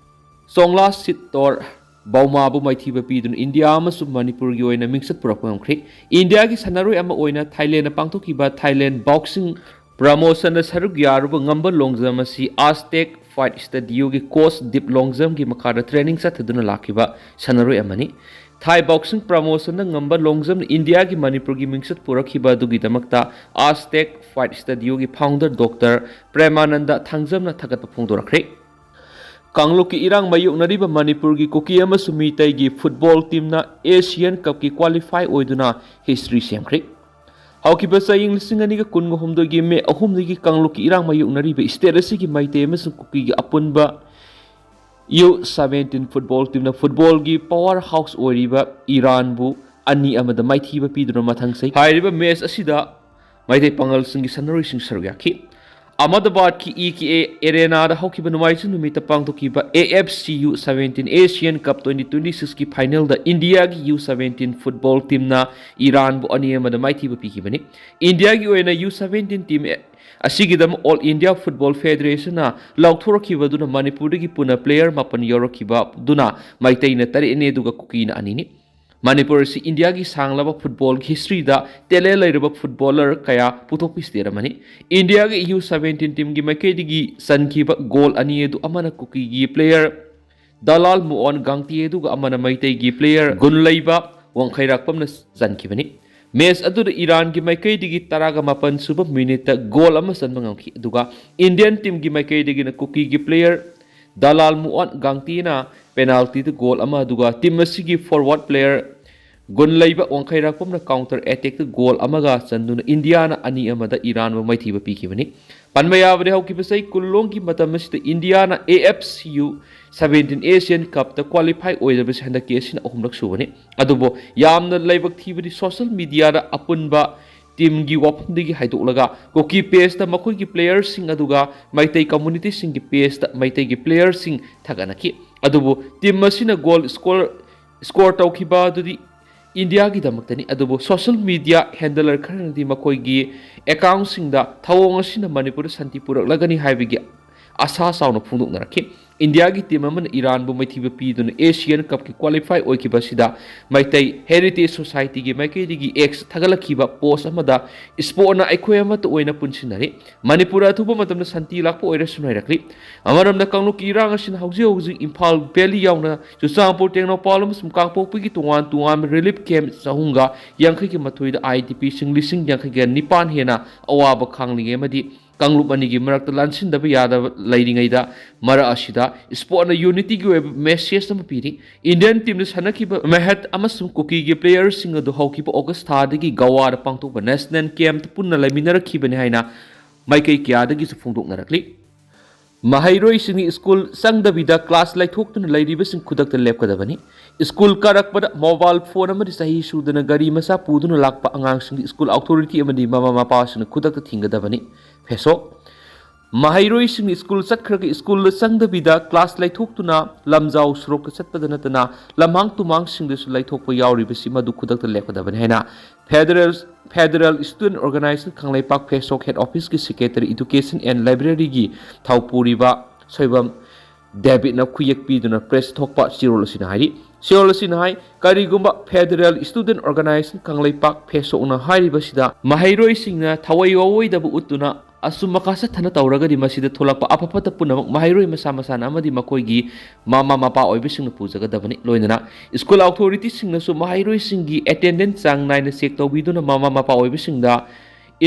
ꯆꯣꯡꯂꯥ ꯁꯤꯠꯇꯣꯔ ꯕꯧꯃꯥꯕꯨ ꯃꯥꯏꯊꯤꯕ ꯄꯤꯗꯨꯅ ꯏꯟꯗꯤꯌꯥ ꯑꯃꯁꯨꯡ ꯃꯅꯤꯄꯨꯔꯒꯤ ꯑꯣꯏꯅ ꯃꯤꯡꯆꯠ ꯄꯨꯔꯛꯄ ꯉꯝꯈ꯭ꯔꯦ꯫ ꯏꯟꯗꯤꯌꯥꯒꯤ ꯁꯥꯟꯅꯔꯣꯏ ꯑꯃ ꯑꯣꯏꯅ ꯊꯥꯏꯂꯦꯟꯗ ꯄꯥꯡꯊꯣꯛꯈꯤꯕ ꯊꯥꯏꯂꯦꯟ ꯕꯣꯛꯁꯤꯡ ꯄ꯭ꯔꯃꯣꯁꯟꯗ ꯁꯔꯨꯛ ꯌꯥꯔꯨꯕ ꯉꯝꯕ ꯂꯣꯡꯖꯝ ꯑꯁꯤ ꯑꯥꯁꯇꯦꯛ ꯐꯥꯏꯠ ꯁ꯭ꯇꯨꯗꯤꯑꯣꯒꯤ ꯀꯣꯆ ꯗꯤꯞ ꯂꯣꯡꯖꯝꯒꯤ ꯃꯈꯥꯗ ꯇ꯭ꯔꯦꯅꯤꯡ ꯆꯠꯊꯗꯨꯅ ꯂꯥꯛꯈꯤꯕ ꯁꯥꯟꯅꯔꯣꯏ ꯑꯃꯅꯤ꯫ ꯊꯥꯏ ꯕꯣꯛꯁꯤꯡ ꯄ꯭ꯔꯃꯣꯁꯟꯗ ꯉꯝꯕ ꯂꯣꯡꯖꯝꯅ ꯏꯟꯗꯤꯌꯥꯒꯤ ꯃꯅꯤꯄꯨꯔꯒꯤ ꯃꯤꯡꯆꯠ ꯄꯨꯔꯛꯈꯤꯕ ꯑꯗꯨꯒꯤꯗꯃꯛꯇ ꯑꯥꯁꯇꯦꯛ ꯐꯥꯏꯠ ꯁ꯭ꯇꯨꯗꯤꯑꯣꯒꯤ ꯐꯥꯎꯟꯗꯔ ꯗꯣꯛꯇꯔ ꯄ꯭ꯔꯦꯃꯥꯅꯟꯗ ꯊꯥꯡꯖꯝꯅ ꯊꯥꯒꯠꯄ ꯐꯣꯡꯗꯣꯔꯛꯈ꯭ꯔꯦ꯫ ꯀꯥꯡꯂꯨꯞꯀꯤ ꯏꯔꯥꯡ ꯃꯥꯌꯣꯛꯅꯔꯤꯕ ꯃꯅꯤꯄꯨꯔꯒꯤ ꯀꯨꯀꯤ ꯑꯃꯁꯨꯡ ꯃꯤꯇꯩꯒꯤ ꯐꯨꯠꯕꯣꯜ ꯇꯤꯝꯅ ꯑꯦꯁꯤꯌꯥꯟ ꯀꯞꯀꯤ ꯀ꯭ꯋꯥꯂꯤꯐꯥꯏ ꯑꯣꯏꯗꯨꯅ ꯍꯤꯁꯇ꯭ꯔꯤ ꯁꯦꯝꯈ꯭ꯔꯦ꯫ ꯍꯧꯈꯤꯕ ꯆꯍꯤ ꯂꯤꯁꯤꯡ ꯑꯅꯤꯒ ꯀꯨꯟꯒ ꯍꯨꯝꯗꯣꯏꯒꯤ ꯃꯦ ꯑꯍꯨꯝꯗꯒꯤ ꯀꯥꯡꯂꯨꯞꯀꯤ ꯏꯔꯥꯡ ꯃꯥꯌꯣꯛꯅꯔꯤꯕ ꯁ꯭ꯇꯦꯠ ꯑꯁꯤꯒꯤ ꯃꯩꯇꯩ ꯑꯃꯁꯨꯡ ꯀꯨꯀꯤꯒꯤ ꯑꯄꯨꯟꯕ ꯌꯨ ꯁꯚꯦꯟꯇꯤꯟ ꯐꯨꯠꯕꯣꯜ ꯇꯤꯝꯅ ꯐꯨꯠꯕꯣꯜꯒꯤ ꯄꯋꯥꯔ ꯍꯥꯎꯁ ꯑꯣꯏꯔꯤꯕ ꯏꯔꯥꯟꯕꯨ ꯑꯅꯤ ꯑꯃꯗ ꯃꯥꯏꯊꯤꯕ ꯄꯤꯗꯨꯅ ꯃꯊꯪ ꯆꯍꯤ ꯍꯥꯏꯔꯤꯕ ꯃꯦꯆ ꯑꯁꯤꯗ ꯃꯩꯇꯩ ꯄꯥꯉꯜꯁꯤꯡꯒꯤ ꯁꯥꯟꯅꯔꯣꯏꯁꯤꯡ ꯁꯔꯨꯛ ꯌꯥꯈꯤ꯫ ꯑꯍꯃꯗꯕꯥꯗꯀꯤ ꯏ ꯀꯦ ꯑꯦ ꯑꯦꯔꯦꯅꯥꯗ ꯍꯧꯈꯤꯕ ꯅꯣꯡꯃꯥꯏꯖꯤꯡ ꯅꯨꯃꯤꯠꯇ ꯄꯥꯡꯊꯣꯛꯈꯤꯕ A F C U seventeen Asian cup twenty twenty ꯁꯤꯛꯁꯀꯤ ꯐꯥꯏꯅꯦꯜꯗ ꯏꯟꯗꯤꯌꯥꯒꯤ ꯌꯨ ꯁꯚꯦꯟꯇꯤꯟ ꯐꯨꯠꯕꯣꯜ ꯇꯤꯝꯅ ꯏꯔꯥꯟꯕꯨ ꯑꯅꯤ ꯑꯃꯗ ꯃꯥꯏꯊꯤꯕ ꯄꯤꯈꯤꯕꯅꯤ꯫ ꯏꯟꯗꯤꯌꯥꯒꯤ ꯑꯣꯏꯅ ꯌꯨ ꯁꯚꯦꯟꯇꯤꯟ ꯇꯤꯝ ꯑꯁꯤꯒꯤꯗꯃꯛ ꯑꯣꯜ ꯏꯟꯗꯤꯌꯥ ꯐꯨꯠꯕꯣꯜ ꯐꯦꯗꯔꯦꯁꯟꯅ ꯂꯥꯎꯊꯣꯔꯛꯈꯤꯕꯗꯨꯅ ꯃꯅꯤꯄꯨꯔꯗꯒꯤ ꯄꯨꯟꯅ ꯄ꯭ꯂꯦꯌꯔ ꯃꯥꯄꯟ ꯌꯥꯎꯔꯛꯈꯤꯕꯗꯨꯅ ꯃꯩꯇꯩꯅ ꯇꯔꯦꯠꯅꯤ ꯑꯗꯨꯒ ꯀꯨꯀꯤꯅ ꯑꯅꯤꯅꯤ꯫ ꯃꯅꯤꯄꯨꯔ ꯑꯁꯤ ꯏꯟꯗꯤꯌꯥꯒꯤ ꯁꯥꯡꯂꯕ ꯐꯨꯠꯕꯣꯜꯒꯤ ꯍꯤꯁꯇ꯭ꯔꯤꯗ ꯇꯦꯂꯦꯟ ꯂꯩꯔꯕ ꯐꯨꯠꯕꯣꯂꯔ ꯀꯌꯥ ꯄꯨꯊꯣꯛꯄ ꯁ꯭ꯇꯦꯠ ꯑꯃꯅꯤ꯫ ꯏꯟꯗꯤꯌꯥꯒꯤ ꯌꯨ ꯁꯚꯦꯟꯇꯤꯟ ꯇꯤꯝꯒꯤ ꯃꯥꯏꯀꯩꯗꯒꯤ ꯆꯟꯈꯤꯕ ꯒꯣꯜ ꯑꯅꯤ ꯑꯗꯨ ꯑꯃꯅ ꯀꯨꯀꯤꯒꯤ ꯄ꯭ꯂꯦꯌꯔ ꯗꯂꯥꯜ ꯃꯨꯑꯣꯟ ꯒꯥꯡꯇꯤ ꯑꯗꯨꯒ ꯑꯃꯅ ꯃꯩꯇꯩꯒꯤ ꯄ꯭ꯂꯦꯌꯔ ꯒꯨꯟꯂꯩꯕ ꯋꯥꯡꯈꯩꯔꯥꯛꯄꯝꯅ ꯆꯟꯈꯤꯕꯅꯤ꯫ ꯃꯦꯆ ꯑꯗꯨꯗ ꯏꯔꯥꯟꯒꯤ ꯃꯥꯏꯀꯩꯗꯒꯤ ꯇꯔꯥꯒ ꯃꯥꯄꯟ ꯁꯨꯕ ꯃꯤꯅꯤꯠꯇ ꯒꯣꯜ ꯑꯃ ꯆꯟꯕ ꯉꯝꯈꯤ, ꯑꯗꯨꯒ ꯏꯟꯗꯤꯌꯟ ꯇꯤꯝꯒꯤ ꯃꯥꯏꯀꯩꯗꯒꯤꯅ ꯀꯨꯀꯤꯒꯤ ꯄ꯭ꯂꯦꯌꯔ ꯗꯂꯥꯜ ꯃꯨꯑꯣꯟ ꯒꯥꯡꯇꯤꯅ ꯄꯦꯅꯥꯜꯇꯤꯗ ꯒꯣꯜ ꯑꯃ, ꯑꯗꯨꯒ ꯇꯤꯝ ꯑꯁꯤꯒꯤ ꯐꯣꯔꯋꯥꯔꯗ ꯄ꯭ꯂꯦꯌꯔ ꯒꯨꯟꯂꯩꯕ ꯋꯥꯡꯈꯩꯔꯥꯛꯄꯝꯅ ꯀꯥꯎꯟꯇꯔ ꯑꯦꯇꯦꯛꯇ ꯒꯣꯜ ꯑꯃꯒ ꯆꯟꯗꯨꯅ ꯏꯟꯗꯤꯌꯥꯅ ꯑꯅꯤ ꯑꯃꯗ ꯏꯔꯥꯟꯕꯨ ꯃꯥꯏꯊꯤꯕ ꯄꯤꯈꯤꯕꯅꯤ꯫ ꯄꯟꯕ ꯌꯥꯕꯗꯤ, ꯍꯧꯈꯤꯕ ꯆꯍꯤ ꯀꯨꯟꯂꯣꯝꯒꯤ ꯃꯇꯝ ꯑꯁꯤꯗ ꯏꯟꯗꯤꯌꯥꯅ A F C U seventeen Asian ꯀꯞꯇ ꯀ꯭ꯋꯥꯂꯤꯐꯥꯏ ꯑꯣꯏꯗꯕꯁꯤ ꯍꯟꯗꯛꯀꯤ ꯑꯁꯤꯅ ꯑꯍꯨꯝꯂꯛ ꯁꯨꯕꯅꯤ꯫ ꯑꯗꯨꯕꯨ ꯌꯥꯝꯅ ꯂꯥꯏꯕꯛ ꯊꯤꯕꯗꯤ, ꯁꯣꯁꯤꯌꯦꯜ ꯃꯤꯗꯤꯌꯥꯗ ꯑꯄꯨꯟꯕ ꯇꯤꯝꯒꯤ ꯋꯥꯐꯝꯗꯒꯤ ꯍꯥꯏꯗꯣꯛꯂꯒ ꯀꯨꯀꯤ ꯄꯦꯖꯇ ꯃꯈꯣꯏꯒꯤ ꯄ꯭ꯂꯦꯌꯔꯁꯤꯡ ꯑꯗꯨꯒ ꯃꯩꯇꯩ ꯀꯝꯃ꯭ꯌꯨꯅꯤꯇꯤꯁꯤꯡꯒꯤ ꯄꯦꯖꯇ ꯃꯩꯇꯩꯒꯤ ꯄ꯭ꯂꯦꯌꯔꯁꯤꯡ ꯊꯥꯒꯠꯅꯈꯤ꯫ ꯑꯗꯨꯕꯨ ꯇꯤꯝ ꯑꯁꯤꯅ ꯒꯣꯜ ꯁ꯭ꯀꯣꯔ ꯁ꯭ꯀꯣꯔ ꯇꯧꯈꯤꯕ ꯑꯗꯨꯗꯤ ꯏꯟꯗꯤꯌꯥꯒꯤꯗꯃꯛꯇꯅꯤ꯫ ꯑꯗꯨꯕꯨ ꯁꯣꯁꯤꯌꯦꯜ ꯃꯤꯗꯤꯌꯥ ꯍꯦꯟꯗꯂꯔ ꯈꯔꯅꯗꯤ ꯃꯈꯣꯏꯒꯤ ꯑꯦꯀꯥꯎꯟꯁꯤꯡꯗ ꯊꯧꯑꯣꯡ ꯑꯁꯤꯅ ꯃꯅꯤꯄꯨꯔꯗ ꯁꯥꯟꯇꯤ ꯄꯨꯔꯛꯂꯒꯅꯤ ꯍꯥꯏꯕꯒꯤ ꯑꯁꯥ ꯆꯥꯎꯅ ꯐꯣꯡꯗꯣꯛꯅꯔꯛꯈꯤ꯫ ꯏꯟꯗꯤꯌꯥꯒꯤ ꯇꯤꯝ ꯑꯃꯅ ꯏꯔꯥꯟꯕꯨ ꯃꯥꯏꯊꯤꯕ ꯄꯤꯗꯨꯅ ꯑꯦꯁꯤꯌꯥꯟ ꯀꯞꯀꯤ ꯀ꯭ꯋꯥꯂꯤꯐꯥꯏ ꯑꯣꯏꯈꯤꯕ ꯑꯁꯤꯗ ꯃꯩꯇꯩ ꯍꯦꯔꯤꯇꯦꯖ ꯁꯣꯁꯥꯏꯇꯤꯒꯤ ꯃꯥꯏꯀꯩꯗꯒꯤ ꯑꯦꯛꯁ ꯊꯥꯒꯠꯂꯛꯈꯤꯕ ꯄꯣꯁ ꯑꯃꯗ ꯏꯁꯄꯣꯔꯠꯅ ꯑꯩꯈꯣꯏ ꯑꯃꯠꯇ ꯑꯣꯏꯅ ꯄꯨꯟꯁꯤꯟꯅꯔꯤ, ꯃꯅꯤꯄꯨꯔ ꯑꯊꯨꯕ ꯃꯇꯝꯗ ꯁꯥꯟꯇꯤ ꯂꯥꯛꯄ ꯑꯣꯏꯔꯁꯅꯨ ꯍꯥꯏꯔꯛꯂꯤ꯫ ꯑꯃꯔꯣꯝꯗ ꯀꯥꯡꯂꯨꯞꯀꯤ ꯏꯔꯥꯡ ꯑꯁꯤꯅ ꯍꯧꯖꯤꯛ ꯍꯧꯖꯤꯛ ꯏꯝꯐꯥꯜ ꯚꯦꯂꯤ ꯌꯥꯎꯅ ꯆꯨꯔꯆꯥꯟꯄꯨꯔ, ꯇꯦꯡꯅꯧꯄꯜ ꯑꯃꯁꯨꯡ ꯀꯥꯡꯄꯣꯛꯄꯤꯒꯤ ꯇꯣꯉꯥꯟ ꯇꯣꯉꯥꯟꯕ ꯔꯤꯂꯤꯐ ꯀꯦꯝꯞ ꯆꯍꯨꯝꯒ ꯌꯥꯡꯈꯩꯒꯤ ꯃꯊꯣꯏꯗ ꯑꯥꯏ ꯗꯤ ꯄꯤꯁꯤꯡ ꯂꯤꯁꯤꯡ ꯌꯥꯡꯈꯩꯒ ꯅꯤꯄꯥꯟ ꯍꯦꯟꯅ ꯑꯋꯥꯕ ꯈꯥꯡꯂꯤꯉꯩ ꯑꯃꯗꯤ ꯀꯥꯡꯂꯨꯞ ꯑꯅꯤꯒꯤ ꯃꯔꯛꯇ ꯂꯥꯟꯁꯤꯟꯗꯕ ꯌꯥꯗꯕ ꯂꯩꯔꯤꯉꯩꯗ ꯃꯔꯛ ꯑꯁꯤꯗ ꯏꯁꯄꯣꯔꯠꯅ ꯌꯨꯅꯤꯇꯤꯒꯤ ꯑꯣꯏꯕ ꯃꯦꯁꯦꯖ ꯑꯃ ꯄꯤꯔꯤ꯫ ꯏꯟꯗꯤꯌꯟ ꯇꯤꯝꯗ ꯁꯥꯟꯅꯈꯤꯕ ꯃꯦꯍꯠ ꯑꯃꯁꯨꯡ ꯀꯨꯀꯤꯒꯤ ꯄ꯭ꯂꯦꯌꯔꯁꯤꯡ ꯑꯗꯨ ꯍꯧꯈꯤꯕ ꯑꯣꯒꯁ ꯊꯥꯗꯒꯤ ꯒꯋꯥꯗ ꯄꯥꯡꯊꯣꯛꯄ ꯅꯦꯁꯅꯦꯜ ꯀꯦꯝꯞꯇ ꯄꯨꯟꯅ ꯂꯩꯃꯤꯟꯅꯔꯛꯈꯤꯕꯅꯤ ꯍꯥꯏꯅ ꯃꯥꯏꯀꯩ ꯀꯌꯥꯗꯒꯤꯁꯨ ꯐꯣꯡꯗꯣꯛꯅꯔꯛꯂꯤ꯫ ꯃꯍꯩꯔꯣꯏꯁꯤꯡꯅ ꯁ꯭ꯀꯨꯜ ꯆꯪꯗꯕꯤꯗ ꯀ꯭ꯂꯥꯁ ꯂꯩꯊꯣꯛꯇꯨꯅ ꯂꯩꯔꯤꯕꯁꯤꯡ ꯈꯨꯗꯛꯇ ꯂꯦꯞꯀꯗꯕꯅꯤ꯫ ꯁ꯭ꯀꯨꯜ ꯀꯥꯔꯛꯄꯗ ꯃꯣꯕꯥꯏꯜ ꯐꯣꯟ ꯑꯃꯗꯤ ꯆꯍꯤ ꯁꯨꯗꯅ ꯒꯥꯔꯤ ꯃꯆꯥ ꯄꯨꯗꯨꯅ ꯂꯥꯛꯄ ꯑꯉꯥꯡꯁꯤꯡꯗꯤ ꯁ꯭ꯀꯨꯜ ꯑꯣꯊꯣꯔꯤꯇꯤ ꯑꯃꯗꯤ ꯃꯃꯥ ꯃꯄꯥꯁꯤꯡꯅ ꯈꯨꯗꯛꯇ ꯊꯤꯡꯒꯗꯕꯅꯤ꯫ ꯐꯦꯁꯣꯛ꯫ ꯃꯍꯩꯔꯣꯏꯁꯤꯡꯅ ꯁ꯭ꯀꯨꯜ ꯆꯠꯈ꯭ꯔꯒ ꯁ꯭ꯀꯨꯜꯗ ꯆꯪꯗꯕꯤꯗ ꯀ꯭ꯂꯥꯁ ꯂꯩꯊꯣꯛꯇꯨꯅ ꯂꯝꯖꯥꯎ ꯁꯣꯔꯣꯛꯇ ꯆꯠꯄꯗ ꯅꯠꯇꯅ ꯂꯝꯍꯥꯡ ꯇꯨꯃꯥꯡꯁꯤꯡꯗꯁꯨ ꯂꯩꯊꯣꯛꯄ ꯌꯥꯎꯔꯤꯕꯁꯤ ꯃꯗꯨ ꯈꯨꯗꯛꯇ ꯂꯦꯞꯀꯗꯕꯅꯤ ꯍꯥꯏꯅ federal federal student organisation Kangleipak ꯐꯦꯁꯣꯛ ꯍꯦꯗ ꯑꯣꯐꯤꯁꯀꯤ ꯁꯦꯀ꯭ꯔꯦꯇꯔꯤ ꯏꯗꯨꯀꯦꯁꯟ ꯑꯦꯟ ꯂꯥꯏꯕ꯭ꯔꯦꯔꯤꯒꯤ ꯊꯧꯄꯨꯔꯤꯕ ꯁꯣꯏꯕꯝ ꯗꯦꯕꯤꯠꯅ ꯈꯨꯌꯦꯛ ꯄꯤꯗꯨꯅ ꯄ꯭ꯔꯦꯁ ꯊꯣꯛꯄ ꯆꯦꯔꯣꯜ ꯑꯁꯤꯅ ꯍꯥꯏꯔꯤ꯫ ꯆꯦꯔꯣꯜ ꯑꯁꯤꯅ ꯍꯥꯏ, ꯀꯔꯤꯒꯨꯝꯕ ꯐꯦꯗꯔꯦꯜ ꯁ꯭ꯇꯨꯗꯦꯟꯠ ꯑꯣꯔꯒꯅꯥꯏꯖꯦꯁꯟ ꯀꯪꯂꯩꯄꯥꯛ ꯐꯦꯁꯣꯛꯅ ꯍꯥꯏꯔꯤꯕꯁꯤꯗ ꯃꯍꯩꯔꯣꯏꯁꯤꯡꯅ ꯊꯋꯥꯏ ꯌꯥꯎꯔꯣꯏꯗꯕ ꯎꯠꯇꯨꯅ ꯑꯆꯨꯝ ꯑꯀꯥ ꯆꯠꯊꯅ ꯇꯧꯔꯒꯗꯤ ꯃꯁꯤꯗ ꯊꯣꯛꯂꯛꯄ ꯑꯐ ꯐꯠꯇ ꯄꯨꯝꯅꯃꯛ ꯃꯍꯩꯔꯣꯏ ꯃꯁꯥ ꯃꯁꯥꯅ ꯑꯃꯗꯤ ꯃꯈꯣꯏꯒꯤ ꯃꯃꯥ ꯃꯄꯥ ꯑꯣꯏꯕꯁꯤꯡꯅ ꯄꯨꯖꯒꯗꯕꯅꯤ꯫ ꯂꯣꯏꯅꯅ ꯁ꯭ꯀꯨꯜ ꯑꯣꯊꯣꯔꯤꯇꯤꯁꯤꯡꯅꯁꯨ ꯃꯍꯩꯔꯣꯏꯁꯤꯡꯒꯤ ꯑꯦꯇꯦꯟꯗꯦꯟꯁ ꯆꯥꯡ ꯅꯥꯏꯅ ꯆꯦꯛ ꯇꯧꯕꯤꯗꯨꯅ ꯃꯃꯥ ꯃꯄꯥ ꯑꯣꯏꯕꯁꯤꯡꯗ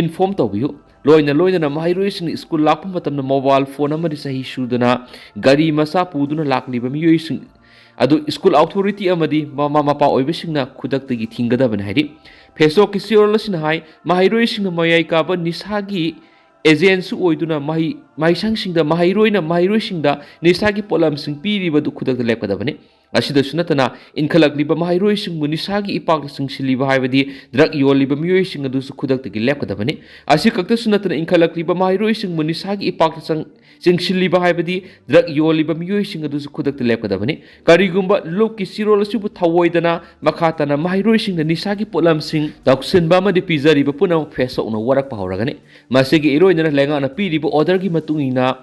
ꯏꯟꯐꯣꯔꯝ ꯇꯧꯕꯤꯌꯨ꯫ ꯂꯣꯏꯅ ꯂꯣꯏꯅꯅ ꯃꯍꯩꯔꯣꯏꯁꯤꯡꯅ ꯁ꯭ꯀꯨꯜ ꯂꯥꯛꯄ ꯃꯇꯝꯗ ꯃꯣꯕꯥꯏꯜ ꯐꯣꯟ ꯑꯃꯗꯤ ꯆꯍꯤ ꯁꯨꯗꯅ ꯒꯥꯔꯤ ꯃꯆꯥ ꯄꯨꯗꯨꯅ ꯂꯥꯛꯂꯤꯕ ꯃꯤꯑꯣꯏꯁꯤꯡ ꯑꯗꯨ ꯁ꯭ꯀꯨꯜ ꯑꯣꯊꯣꯔꯤꯇꯤ ꯑꯃꯗꯤ ꯃꯃꯥ ꯃꯄꯥ ꯑꯣꯏꯕꯁꯤꯡꯅ ꯈꯨꯗꯛꯇꯒꯤ ꯊꯤꯡꯒꯗꯕꯅꯤ ꯍꯥꯏꯔꯤ꯫ ꯐꯦꯁꯣꯛꯀꯤ ꯆꯦꯔꯣꯜ ꯑꯁꯤꯅ ꯍꯥꯏ, ꯃꯍꯩꯔꯣꯏꯁꯤꯡꯅ ꯃꯌꯥꯏ ꯀꯥꯕ ꯅꯤꯁꯥꯒꯤ ꯑꯦꯖꯦꯟꯁꯨ ꯑꯣꯏꯗꯨꯅ ꯃꯍꯩ ꯃꯍꯩꯁꯪꯁꯤꯡꯗ ꯃꯍꯩꯔꯣꯏꯅ ꯃꯍꯩꯔꯣꯏꯁꯤꯡꯗ ꯅꯤꯁꯥꯒꯤ ꯄꯣꯠꯂꯝꯁꯤꯡ ꯄꯤꯔꯤꯕꯗꯨ ꯈꯨꯗꯛꯇ ꯂꯦꯞꯀꯗꯕꯅꯤ꯫ ꯑꯁꯤꯗꯁꯨ ꯅꯠꯇꯅ, ꯏꯟꯈꯠꯂꯛꯂꯤꯕ ꯃꯍꯩꯔꯣꯏꯁꯤꯡꯕꯨ ꯅꯤꯁꯥꯒꯤ ꯏꯄꯥꯛꯇ ꯆꯤꯡꯁꯤꯜꯂꯤꯕ ꯍꯥꯏꯕꯗꯤ ꯗ꯭ꯔꯒ ꯌꯣꯜꯂꯤꯕ ꯃꯤꯑꯣꯏꯁꯤꯡ ꯑꯗꯨꯁꯨ ꯈꯨꯗꯛꯇꯒꯤ ꯂꯦꯞꯀꯗꯕꯅꯤ꯫ ꯑꯁꯤ ꯈꯛꯇꯁꯨ ꯅꯠꯇꯅ, ꯏꯟꯈꯠꯂꯛꯂꯤꯕ ꯃꯍꯩꯔꯣꯏꯁꯤꯡꯕꯨ ꯅꯤꯁꯥꯒꯤ ꯏꯄꯥꯛꯇ ꯆꯪ-, ꯆꯤꯡꯁꯤꯜꯂꯤꯕ ꯍꯥꯏꯕꯗꯤ ꯗ꯭ꯔꯒ ꯌꯣꯜꯂꯤꯕ ꯃꯤꯑꯣꯏꯁꯤꯡ ꯑꯗꯨꯁꯨ ꯈꯨꯗꯛꯇ ꯂꯦꯞꯀꯗꯕꯅꯤ꯫ ꯀꯔꯤꯒꯨꯝꯕ ꯂꯨꯞꯀꯤ ꯆꯤꯔꯣꯜ ꯑꯁꯤꯕꯨ ꯊꯧꯑꯣꯏꯗꯅ ꯃꯈꯥ ꯇꯥꯅ ꯃꯍꯩꯔꯣꯏꯁꯤꯡꯗ ꯅꯤꯁꯥꯒꯤ ꯄꯣꯠꯂꯝꯁꯤꯡ ꯇꯧꯁꯤꯟꯕ ꯑꯃꯗꯤ ꯄꯤꯖꯔꯤꯕ ꯄꯨꯝꯅꯃꯛ ꯐꯦꯁꯣꯛꯅ ꯋꯥꯔꯛꯄ ꯍꯧꯔꯒꯅꯤ꯫ ꯃꯁꯤꯒꯤ ꯏꯔꯣꯏꯅꯅ ꯂꯩꯉꯥꯛꯅ ꯄꯤꯔꯤꯕ ꯑꯣꯔꯗꯔꯒꯤ ꯃꯇꯨꯡ ꯏꯟꯅ,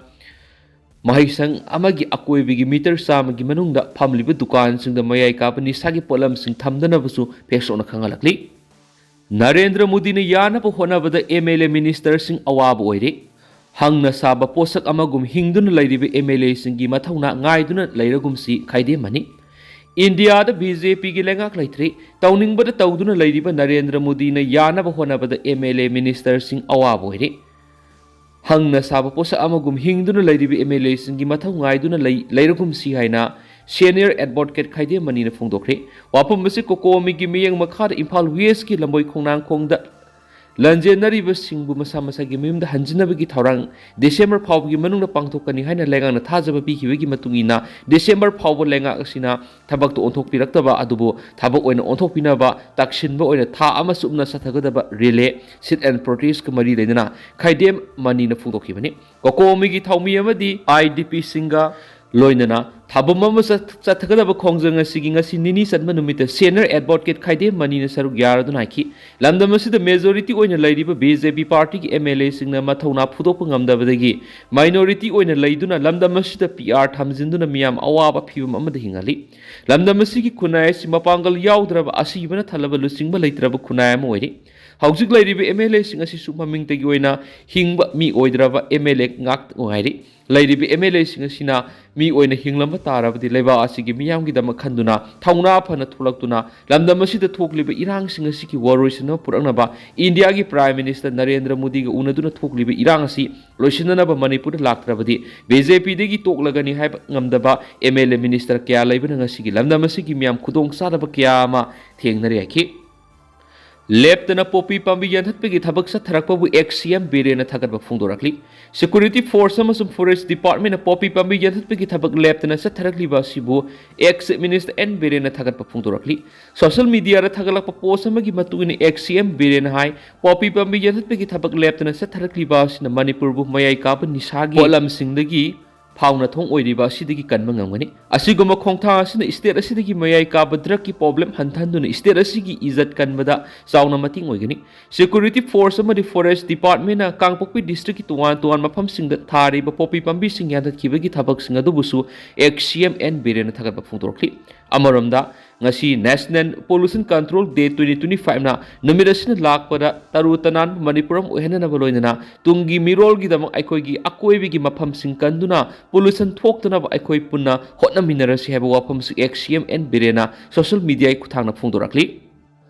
ꯃꯍꯩꯁꯪ ꯑꯃꯒꯤ ꯑꯀꯣꯏꯕꯒꯤ ꯃꯤꯇꯔ ꯆꯥꯝꯃꯒꯤ ꯃꯅꯨꯡꯗ ꯐꯝꯂꯤꯕ ꯗꯨꯀꯥꯟꯁꯤꯡꯗ ꯃꯌꯥꯏ ꯀꯥꯕ ꯅꯤꯁꯥꯒꯤ ꯄꯣꯠꯂꯝꯁꯤꯡ ꯊꯝꯗꯅꯕꯁꯨ ꯐꯦꯁꯣꯛꯅ ꯈꯪꯍꯜꯂꯛꯂꯤ꯫ ꯅꯔꯦꯟꯗ꯭ꯔ ꯃꯣꯗꯤꯅ ꯌꯥꯅꯕ ꯍꯣꯠꯅꯕꯗ ꯑꯦꯝ ꯑꯦꯜ ꯑꯦ ꯃꯤꯅꯤꯁꯇꯔꯁꯤꯡ ꯑꯋꯥꯕ ꯑꯣꯏꯔꯦ꯫ ꯍꯪꯅ ꯁꯥꯕ ꯄꯣꯠꯁꯛ ꯑꯃꯒꯨꯝ ꯍꯤꯡꯗꯨꯅ ꯂꯩꯔꯤꯕ ꯑꯦꯝ ꯑꯦꯜ ꯑꯦꯁꯤꯡꯒꯤ ꯃꯊꯧꯅꯥ ꯉꯥꯏꯗꯨꯅ ꯂꯩꯔꯒꯨꯝꯁꯤ ꯈꯥꯏꯗꯦꯝꯃꯅꯤ꯫ ꯏꯟꯗꯤꯌꯥꯗ ꯕꯤ ꯖꯦ ꯄꯤꯒꯤ ꯂꯩꯉꯥꯛ ꯂꯩꯇ꯭ꯔꯤ꯫ ꯇꯧꯅꯤꯡꯕꯗ ꯇꯧꯗꯨꯅ ꯂꯩꯔꯤꯕ ꯅꯔꯦꯟꯗ꯭ꯔ ꯃꯣꯗꯤꯅ ꯌꯥꯅꯕ ꯍꯣꯠꯅꯕꯗ ꯑꯦꯝ ꯑꯦꯜ ꯑꯦ ꯃꯤꯅꯤꯁꯇꯔꯁꯤꯡ ꯑꯋꯥꯕ ꯑꯣꯏꯔꯦ꯫ ꯍꯪꯅ ꯁꯥꯕ ꯄꯣꯠꯁꯛ ꯑꯃꯒꯨꯝ ꯍꯤꯡꯗꯨꯅ ꯂꯩꯔꯤꯕ ꯑꯦꯝ ꯑꯦꯜ ꯑꯦꯁꯤꯡꯒꯤ ꯃꯊꯧ ꯉꯥꯏꯗꯨꯅ ꯂꯩ-, ꯂꯩꯔꯒꯨꯝꯁꯤ ꯍꯥꯏꯅ ꯁꯦꯅꯤꯌꯔ ꯑꯦꯗꯚꯣꯀꯦꯠ ꯈꯥꯏꯗꯦꯝ ꯃꯅꯤꯅ ꯐꯣꯡꯗꯣꯛꯈ꯭ꯔꯦ꯫ ꯋꯥꯐꯝ ꯑꯁꯤ ꯀꯣꯀꯣꯃꯤꯒꯤ ꯃꯤꯠꯌꯦꯡ ꯃꯈꯥꯗ ꯏꯝꯐꯥꯜ ꯋꯦꯁꯀꯤ ꯂꯝꯕꯣꯏ ꯈꯣꯡꯅꯥꯡꯈꯣꯡꯗ ꯂꯟꯖꯦꯟꯅꯔꯤꯕꯁꯤꯡꯕꯨ ꯃꯁꯥ ꯃꯁꯥꯒꯤ ꯃꯌꯨꯝꯗ ꯍꯟꯖꯤꯟꯅꯕꯒꯤ ꯊꯧꯔꯥꯡ ꯗꯤꯁꯦꯝꯕꯔ ꯐꯥꯎꯕꯒꯤ ꯃꯅꯨꯡꯗ ꯄꯥꯡꯊꯣꯛꯀꯅꯤ ꯍꯥꯏꯅ ꯂꯩꯉꯥꯛꯅ ꯊꯥꯖꯕ ꯄꯤꯈꯤꯕꯒꯤ ꯃꯇꯨꯡ ꯏꯟꯅ, ꯗꯤꯁꯦꯝꯕꯔ ꯐꯥꯎꯕ ꯂꯩꯉꯥꯛ ꯑꯁꯤꯅ ꯊꯕꯛꯇꯨ ꯑꯣꯟꯊꯣꯛꯄꯤꯔꯛꯇꯕ ꯑꯗꯨꯕꯨ ꯊꯕꯛ ꯑꯣꯏꯅ ꯑꯣꯟꯊꯣꯛꯄꯤꯅꯕ ꯇꯛꯁꯤꯟꯕ ꯑꯣꯏꯅ ꯊꯥ ꯑꯃ ꯆꯨꯞꯅ ꯆꯠꯊꯒꯗꯕ ꯔꯤꯂꯦ, ꯁꯤꯠ ꯑꯦꯟ ꯄ꯭ꯔꯣꯇꯦꯁꯀ ꯃꯔꯤ ꯂꯩꯅꯅ ꯈꯥꯏꯗꯦꯝ ꯃꯅꯤꯅ ꯐꯣꯡꯗꯣꯛꯈꯤꯕꯅꯤ꯫ ꯀꯣꯀꯣꯃꯤꯒꯤ ꯊꯧꯃꯤ ꯑꯃꯗꯤ ꯑꯥꯏ ꯗꯤ ꯄꯤꯁꯤꯡꯒ ꯂꯣꯏꯅꯅ ꯊꯥꯕꯝ ꯑꯃ ꯆꯠ-, ꯆꯠꯊꯒꯗꯕ ꯈꯣꯡꯖꯪ ꯑꯁꯤꯒꯤ ꯉꯁꯤ ꯅꯤꯅꯤ ꯆꯟꯕ ꯅꯨꯃꯤꯠꯇ ꯁꯦꯅꯤꯌꯔ ꯑꯦꯗꯚꯣꯀꯦꯠ ꯈꯥꯏꯗꯦꯝ ꯃꯅꯤꯅ ꯁꯔꯨꯛ ꯌꯥꯔꯗꯨꯅ ꯍꯥꯏꯈꯤ, ꯂꯝꯗꯝ ꯑꯁꯤꯗ ꯃꯦꯖꯣꯔꯤꯇꯤ ꯑꯣꯏꯅ ꯂꯩꯔꯤꯕ ꯕꯤ ꯖꯦ ꯄꯤ ꯄꯥꯔꯇꯤꯒꯤ ꯑꯦꯝ ꯑꯦꯜ ꯑꯦꯁꯤꯡꯅ ꯃꯊꯧꯅꯥ ꯐꯨꯗꯣꯛꯄ ꯉꯝꯗꯕꯗꯒꯤ ꯃꯥꯏꯅꯣꯔꯤꯇꯤ ꯑꯣꯏꯅ ꯂꯩꯗꯨꯅ ꯂꯝꯗꯝ ꯑꯁꯤꯗ ꯄꯤ ꯑꯥꯔ ꯊꯝꯖꯤꯟꯗꯨꯅ ꯃꯤꯌꯥꯝ ꯑꯋꯥꯕ ꯐꯤꯕꯝ ꯑꯃꯗ ꯍꯤꯡꯍꯜꯂꯤ꯫ ꯂꯝꯗꯝ ꯑꯁꯤꯒꯤ ꯈꯨꯟꯅꯥꯏ ꯑꯁꯤ ꯃꯄꯥꯡꯒꯜ ꯌꯥꯎꯗ꯭ꯔꯕ, ꯑꯁꯤꯕꯅ ꯊꯜꯂꯕ, ꯂꯨꯆꯤꯡꯕ ꯂꯩꯇ꯭ꯔꯕ ꯈꯨꯟꯅꯥꯏ ꯑꯃ ꯑꯣꯏꯔꯤ꯫ ꯍꯧꯖꯤꯛ ꯂꯩꯔꯤꯕ ꯑꯦꯝ ꯑꯦꯜ ꯑꯦꯁꯤꯡ ꯑꯁꯤꯁꯨ ꯃꯃꯤꯡꯇꯒꯤ ꯑꯣꯏꯅ ꯍꯤꯡꯕ ꯃꯤ ꯑꯣꯏꯗ꯭ꯔꯕ ꯑꯦꯝ ꯑꯦꯜ ꯑꯦ ꯉꯥꯛꯇ ꯉꯥꯏꯔꯤ꯫ ꯂꯩꯔꯤꯕ ꯑꯦꯝ ꯑꯦꯜ ꯑꯦꯁꯤꯡ ꯑꯁꯤꯅ ꯃꯤ ꯑꯣꯏꯅ ꯍꯤꯡꯂꯝꯕ ꯇꯥꯔꯕꯗꯤ ꯂꯩꯕꯥꯛ ꯑꯁꯤꯒꯤ ꯃꯤꯌꯥꯝꯒꯤꯗꯃꯛ ꯈꯟꯗꯨꯅ ꯊꯧꯅꯥ ꯐꯅ ꯊꯣꯛꯂꯛꯇꯨꯅ ꯂꯝꯗꯝ ꯑꯁꯤꯗ ꯊꯣꯛꯂꯤꯕ ꯏꯔꯥꯡꯁꯤꯡ ꯑꯁꯤꯒꯤ ꯋꯥꯔꯣꯏꯁꯤꯟ ꯑꯃ ꯄꯨꯔꯛꯅꯕ ꯏꯟꯗꯤꯌꯥꯒꯤ ꯄ꯭ꯔꯥꯏꯝ ꯃꯤꯅꯤꯁꯇꯔ ꯅꯔꯦꯟꯗ꯭ꯔ ꯃꯣꯗꯤꯒ ꯎꯅꯗꯨꯅ ꯊꯣꯛꯂꯤꯕ ꯏꯔꯥꯡ ꯑꯁꯤ ꯂꯣꯏꯁꯤꯟꯅꯅꯕ ꯃꯅꯤꯄꯨꯔꯗ ꯂꯥꯛꯇ꯭ꯔꯕꯗꯤ ꯕꯤ ꯖꯦ ꯄꯤꯗꯒꯤ ꯇꯣꯛꯂꯒꯅꯤ ꯍꯥꯏꯕ ꯉꯝꯗꯕ ꯑꯦꯝ ꯑꯦꯜ ꯑꯦ ꯃꯤꯅꯤꯁꯇꯔ ꯀꯌꯥ ꯂꯩꯕꯅ ꯉꯁꯤꯒꯤ ꯂꯝꯗꯝ ꯑꯁꯤꯒꯤ ꯃꯤꯌꯥꯝ ꯈꯨꯗꯣꯡ ꯆꯥꯗꯕ ꯀꯌꯥ ꯑꯃ ꯊꯦꯡꯅꯔꯦ ꯍꯥꯏꯈꯤ꯫ ꯂꯦꯞꯇꯅ ꯄꯣꯄꯤ ꯄꯥꯝꯕꯤ ꯌꯥꯟꯊꯠꯄꯒꯤ ꯊꯕꯛ ꯆꯠꯊꯔꯛꯄꯕꯨ ex C M ꯕꯤꯔꯦꯟꯅ ꯊꯥꯒꯠꯄ ꯐꯣꯡꯗꯣꯔꯛꯂꯤ꯫ Security Force ꯑꯃꯁꯨꯡ Forest Department ꯄꯣꯄꯤ ꯄꯥꯝꯕꯤ ꯌꯥꯟꯊꯠꯄꯒꯤ ꯊꯕꯛ ꯂꯦꯞꯇꯅ ꯆꯠꯊꯔꯛꯂꯤꯕ ꯑꯁꯤꯕꯨ ex Minister N ꯕꯤꯔꯦꯟꯅ ꯊꯥꯒꯠꯄ ꯐꯣꯡꯗꯣꯔꯛꯂꯤ꯫ Social mediaꯗ ꯊꯥꯒꯠꯂꯛꯄ post ꯑꯃꯒꯤ ꯃꯇꯨꯡ ꯏꯟꯅ ex C M ꯕꯤꯔꯦꯟꯅ ꯍꯥꯏ, ꯄꯣꯄꯤ ꯄꯥꯝꯕꯤ ꯌꯥꯟꯊꯠꯄꯒꯤ ꯊꯕꯛ ꯂꯦꯞꯇꯅ ꯆꯠꯊꯔꯛꯂꯤꯕ ꯑꯁꯤꯅ ꯃꯅꯤꯄꯨꯔꯕꯨ ꯃꯌꯥꯏ ꯀꯥꯕ ꯅꯤꯁꯥꯒꯤ ꯄꯣꯠꯂꯝꯁꯤꯡꯗꯒꯤ ꯐꯥꯎꯅ ꯊꯣꯡ ꯑꯣꯏꯔꯤꯕ ꯑꯁꯤꯗꯒꯤ ꯀꯟꯕ ꯉꯝꯒꯅꯤ꯫ ꯑꯁꯤꯒꯨꯝꯕ ꯈꯣꯡꯊꯥꯡ ꯑꯁꯤꯅ state ꯑꯁꯤꯗꯒꯤ ꯃꯌꯥꯏ ꯀꯥꯕ drugꯀꯤ problem ꯍꯟꯊꯍꯟꯗꯨꯅ state ꯑꯁꯤꯒꯤ ꯏꯖꯠ ꯀꯟꯕꯗ ꯆꯥꯎꯅ ꯃꯇꯦꯡ ꯑꯣꯏꯒꯅꯤ꯫ Security Force ꯑꯃꯗꯤ Forest Departmentꯅ ꯀꯥꯡꯄꯣꯛꯄꯤ districtꯀꯤ ꯇꯣꯉꯥꯟ ꯇꯣꯉꯥꯟꯕ ꯃꯐꯝꯁꯤꯡꯗ ꯊꯥꯔꯤꯕ ꯄꯣꯄꯤ ꯄꯥꯝꯕꯤꯁꯤꯡ ꯌꯥꯟꯊꯠꯈꯤꯕꯒꯤ ꯊꯕꯛꯁꯤꯡ ꯑꯗꯨꯕꯨꯁꯨ ex C M N ꯕꯤꯔꯦꯟꯅ ꯊꯥꯒꯠꯄ ꯐꯣꯡꯗꯣꯔꯛꯂꯤ꯫ ꯑꯃꯔꯣꯝꯗ, ꯉꯁꯤ National Pollution Control Day twenty twenty fiveꯅ ꯅꯨꯃꯤꯠ ꯑꯁꯤꯅ ꯂꯥꯛꯄꯗ ꯇꯔꯨ ꯇꯅꯥꯟꯕ ꯃꯅꯤꯄꯨꯔ ꯑꯃ ꯑꯣꯏꯍꯟꯅꯅꯕ ꯂꯣꯏꯅꯅ ꯇꯨꯡꯒꯤ ꯃꯤꯔꯣꯜꯒꯤꯗꯃꯛ ꯑꯩꯈꯣꯏꯒꯤ ꯑꯀꯣꯏꯕꯒꯤ ꯃꯐꯝꯁꯤꯡ ꯀꯟꯗꯨꯅ pollution ꯊꯣꯛꯇꯅꯕ ꯑꯩꯈꯣꯏ ꯄꯨꯟꯅ ꯍꯣꯠꯅꯃꯤꯟꯅꯔꯁꯤ ꯍꯥꯏꯕ ꯋꯥꯐꯝꯁꯨ ex C M N ꯕꯤꯔꯦꯟꯅ social mediaꯒꯤ ꯈꯨꯠꯊꯥꯡꯗ ꯐꯣꯡꯗꯣꯔꯛꯂꯤ꯫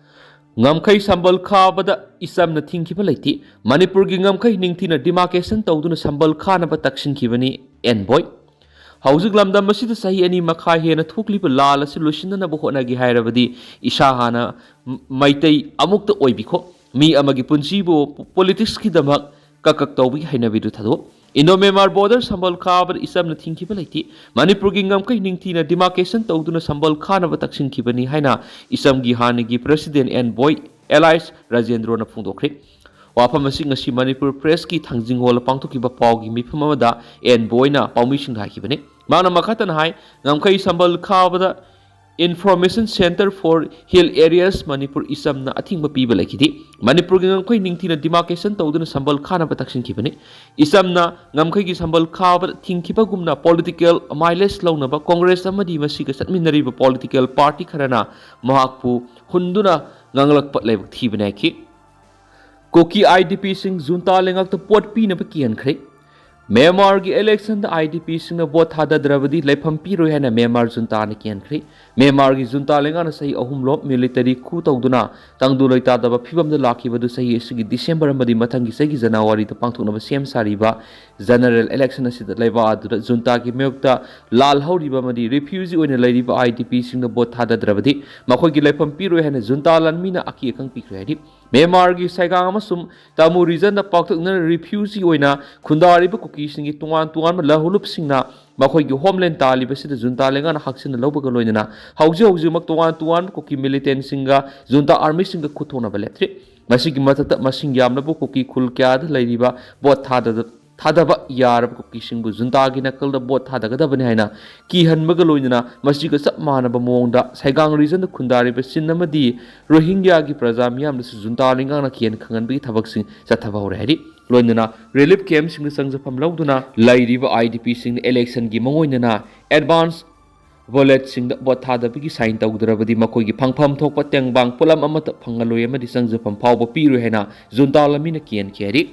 ꯉꯝꯈꯩ ꯁꯝꯕꯜ ꯈꯥꯕꯗ ꯏꯆꯝꯅ ꯊꯤꯡꯈꯤꯕ ꯂꯩꯇꯦ꯫ ꯃꯅꯤꯄꯨꯔꯒꯤ ꯉꯝꯈꯩ ꯅꯤꯡꯊꯤꯅ demarcation ꯇꯧꯗꯨꯅ ꯁꯝꯕꯜ ꯈꯥꯅꯕ ꯇꯛꯁꯤꯟꯈꯤꯕꯅꯤ ꯑꯦꯟ ꯕꯣꯏ꯫ ꯍꯧꯖꯤꯛ ꯂꯝꯗꯝ ꯑꯁꯤꯗ ꯆꯍꯤ ꯑꯅꯤ ꯃꯈꯥꯏ ꯍꯦꯟꯅ ꯊꯣꯛꯂꯤꯕ ꯂꯥꯜ ꯑꯁꯤ ꯂꯣꯏꯁꯤꯟꯅꯅꯕ ꯍꯣꯠꯅꯒꯦ ꯍꯥꯏꯔꯕꯗꯤ ꯏꯁꯥ ꯍꯥꯟꯅ ꯃ-, ꯃꯩꯇꯩ ꯑꯃꯨꯛꯇ ꯑꯣꯏꯕꯤꯈꯣ꯫ ꯃꯤ ꯑꯃꯒꯤ ꯄꯨꯟꯁꯤꯕꯨ ꯄꯣ-, politicsꯀꯤꯗꯃꯛ ꯀꯛ ꯀꯛ ꯇꯧꯕꯒꯤ ꯍꯩꯅꯕꯤꯗꯨ ꯊꯥꯗꯣꯛ꯫ Indo Myanmar border ꯁꯝꯕꯜ ꯈꯥꯕꯗ ꯏꯆꯝꯅ ꯊꯤꯡꯈꯤꯕ ꯂꯩꯇꯦ꯫ ꯃꯅꯤꯄꯨꯔꯒꯤ ꯉꯝꯈꯩ ꯅꯤꯡꯊꯤꯅ demarcation ꯇꯧꯗꯨꯅ ꯁꯝꯕꯜ ꯈꯥꯅꯕ ꯇꯛꯁꯤꯟꯈꯤꯕꯅꯤ ꯍꯥꯏꯅ ꯏꯆꯝꯒꯤ ꯍꯥꯟꯅꯒꯤ President ꯑꯦꯟ ꯕꯣꯏ alias ꯔꯥꯖꯦꯟꯗ꯭ꯔꯣꯅ ꯐꯣꯡꯗꯣꯛꯈ꯭ꯔꯦ꯫ ꯋꯥꯐꯝ ꯑꯁꯤ ꯉꯁꯤ ꯃꯅꯤꯄꯨꯔ Pressꯀꯤ ꯊꯥꯡꯖꯤꯡ ꯍꯣꯜꯗ ꯄꯥꯡꯊꯣꯛꯈꯤꯕ ꯄꯥꯎꯒꯤ ꯃꯤꯐꯝ ꯑꯃꯗ ꯑꯦꯟ ꯕꯣꯏꯅ ꯄꯥꯎꯃꯤꯁꯤꯡꯗ ꯍꯥꯏꯈꯤꯕꯅꯤ꯫ ꯃꯍꯥꯛꯅ ꯃꯈꯥ ꯇꯥꯅ ꯍꯥꯏ, ꯉꯝꯈꯩ ꯁꯝꯕꯜ ꯈꯥꯕꯗ Information Centre for Hill Areas Manipur ꯏꯆꯝꯅ ꯑꯊꯤꯡꯕ ꯄꯤꯕ ꯂꯩꯈꯤꯗꯦ꯫ ꯃꯅꯤꯄꯨꯔꯒꯤ ꯉꯝꯈꯩ ꯅꯤꯡꯊꯤꯅ demarcation ꯇꯧꯗꯨꯅ ꯁꯝꯕꯜ ꯈꯥꯅꯕ ꯇꯛꯁꯤꯟꯈꯤꯕꯅꯤ꯫ ꯏꯆꯝꯅ ꯉꯝꯈꯩꯒꯤ ꯁꯝꯕꯜ ꯈꯥꯕꯗ ꯊꯤꯡꯈꯤꯕꯒꯨꯝꯅ political mileage ꯂꯧꯅꯕ Congress ꯑꯃꯗꯤ ꯃꯁꯤꯒ ꯆꯠꯃꯤꯟꯅꯔꯤꯕ political party ꯈꯔꯅ ꯃꯍꯥꯛꯄꯨ ꯍꯨꯟꯗꯨꯅ ꯉꯥꯡꯂꯛꯄ ꯂꯥꯏꯕꯛ ꯊꯤꯕꯅꯤ ꯍꯥꯏꯈꯤ꯫ ꯀꯨꯀꯤ IDPꯁꯤꯡ junta ꯂꯩꯉꯥꯛꯇ ꯚꯣꯠ ꯄꯤꯅꯕ ꯀꯤꯍꯟꯈ꯭ꯔꯦ꯫ ꯃ꯭ꯌꯥꯟꯃꯥꯔꯒꯤ electionꯗ IDPꯁꯤꯡꯅ ꯚꯣꯠ ꯊꯥꯗꯗ꯭ꯔꯕꯗꯤ ꯂꯩꯐꯝ ꯄꯤꯔꯣꯏ ꯍꯥꯏꯅ ꯃ꯭ꯌꯥꯟꯃꯥꯔ juntaꯅ ꯀꯤꯍꯟꯈ꯭ꯔꯦ꯫ ꯃ꯭ꯌꯥꯟꯃꯥꯔꯒꯤ ꯖꯨꯟꯇꯥ ꯂꯩꯉꯥꯛꯅ ꯆꯍꯤ ꯑꯍꯨꯝꯂꯣꯝ military coup ꯇꯧꯗꯨꯅ ꯇꯪꯗꯨ ꯂꯩꯇꯥꯗꯕ ꯐꯤꯕꯝꯗ ꯂꯥꯛꯈꯤꯕꯗꯨ ꯆꯍꯤ ꯑꯁꯤꯒꯤ December ꯑꯃꯗꯤ ꯃꯊꯪꯒꯤ ꯆꯍꯤꯒꯤ January ꯗ ꯄꯥꯡꯊꯣꯛꯅꯕ ꯁꯦꯝ ꯁꯥꯔꯤꯕ general election ꯑꯁꯤꯗ ꯂꯩꯕꯥꯛ ꯑꯗꯨꯗ ꯖꯨꯟꯇꯥꯒꯤ ꯃꯥꯌꯣꯛꯇ ꯂꯥꯜꯍꯧꯔꯤꯕ ꯑꯃꯗꯤ refugee ꯑꯣꯏꯅ ꯂꯩꯔꯤꯕ IDP ꯁꯤꯡꯅ vote ꯊꯥꯗꯗ꯭ꯔꯕꯗꯤ ꯃꯈꯣꯏꯒꯤ ꯂꯩꯐꯝ ꯄꯤꯔꯣꯏ ꯍꯥꯏꯅ ꯖꯨꯟꯇꯥ ꯂꯥꯟꯃꯤꯅ ꯑꯀꯤ ꯑꯈꯪ ꯄꯤꯈ꯭ꯔꯦ ꯍꯥꯏꯔꯤ꯫ ꯃ꯭ꯌꯥꯟꯃꯥꯔꯒꯤ ꯁꯥꯏꯒꯥꯡ ꯑꯃꯁꯨꯡ ꯇꯥꯃꯨ region ꯗ ꯄꯥꯛꯇꯛꯅꯅ refugee ꯑꯣꯏꯅ ꯈꯨꯟꯗꯥꯔꯤꯕ ꯀꯨꯀꯤꯁꯤꯡꯒꯤ ꯇꯣꯉꯥꯟ ꯇꯣꯉꯥꯟꯕ ꯂꯍꯨꯂꯨꯞꯁꯤꯡꯅ ꯃꯈꯣꯏꯒꯤ homeland ꯇꯥꯜꯂꯤꯕꯁꯤꯗ ꯖꯨꯟꯇꯥ ꯂꯩꯉꯥꯛꯅ ꯍꯛꯆꯤꯟꯅ ꯂꯧꯕꯒ ꯂꯣꯏꯅꯅ ꯍꯧꯖꯤꯛ ꯍꯧꯖꯤꯛꯃꯛ ꯇꯣꯉꯥꯟ ꯇꯣꯉꯥꯟꯕ ꯀꯨꯀꯤ militantꯁꯤꯡꯒ ꯖꯨꯟꯇꯥ armyꯁꯤꯡꯒ ꯈꯨꯠ ꯊꯣꯛꯅꯕ ꯂꯦꯞꯇ꯭ꯔꯤ꯫ ꯃꯁꯤꯒꯤ ꯃꯊꯛꯇ ꯃꯁꯤꯡ ꯌꯥꯝꯂꯕ ꯀꯨꯀꯤ ꯈꯨꯜ ꯀꯌꯥꯗ ꯂꯩꯔꯤꯕ vote ꯊꯥꯗ-, ꯊꯥꯗꯕ ꯌꯥꯔꯕ ꯀꯨꯀꯤꯁꯤꯡꯕꯨ ꯖꯨꯟꯇꯥꯒꯤ ꯅꯥꯀꯜꯗ vote ꯊꯥꯗꯒꯗꯕꯅꯤ ꯍꯥꯏꯅ ꯀꯤꯍꯟꯕꯒ ꯂꯣꯏꯅꯅ ꯃꯁꯤꯒ ꯆꯞ ꯃꯥꯟꯅꯕ ꯃꯑꯣꯡꯗ ꯁꯥꯏꯒꯥꯡ regionꯗ ꯈꯨꯟꯗꯥꯔꯤꯕ ꯆꯤꯟ ꯑꯃꯗꯤ ꯔꯣꯍꯤꯡꯒ꯭ꯌꯥꯒꯤ ꯄ꯭ꯔꯖꯥ ꯃꯤꯌꯥꯝꯗꯁꯨ ꯖꯨꯟꯇꯥ ꯂꯩꯉꯥꯛꯅ ꯀꯤꯍꯟ ꯈꯪꯍꯟꯕꯒꯤ ꯊꯕꯛꯁꯤꯡ ꯆꯠꯊꯕ ꯍꯧꯔꯦ ꯍꯥꯏꯔꯤ꯫ ꯂꯣꯏꯅꯅ relief campꯁꯤꯡꯗ ꯆꯪꯖꯐꯝ ꯂꯧꯗꯨꯅ ꯂꯩꯔꯤꯕ IDPꯁꯤꯡꯅ electionꯒꯤ ꯃꯑꯣꯡ ꯑꯣꯏꯅꯅ advance ballotsꯤꯡꯗ vote ꯊꯥꯗꯕꯒꯤ sign ꯇꯧꯗ꯭ꯔꯕꯗꯤ ꯃꯈꯣꯏꯒꯤ ꯐꯪꯐꯝ ꯊꯣꯛꯄ ꯇꯦꯡꯕꯥꯡ ꯄꯣꯠꯂꯝ ꯑꯃꯠꯇ ꯐꯪꯍꯜꯂꯣꯏ ꯑꯃꯗꯤ ꯆꯪꯖꯐꯝ ꯐꯥꯎꯕ ꯄꯤꯔꯣꯏ ꯍꯥꯏꯅ ꯖꯨꯟꯇꯥ ꯂꯥꯟꯃꯤꯅ ꯀꯤꯍꯟꯈꯤ ꯍꯥꯏꯔꯤ꯫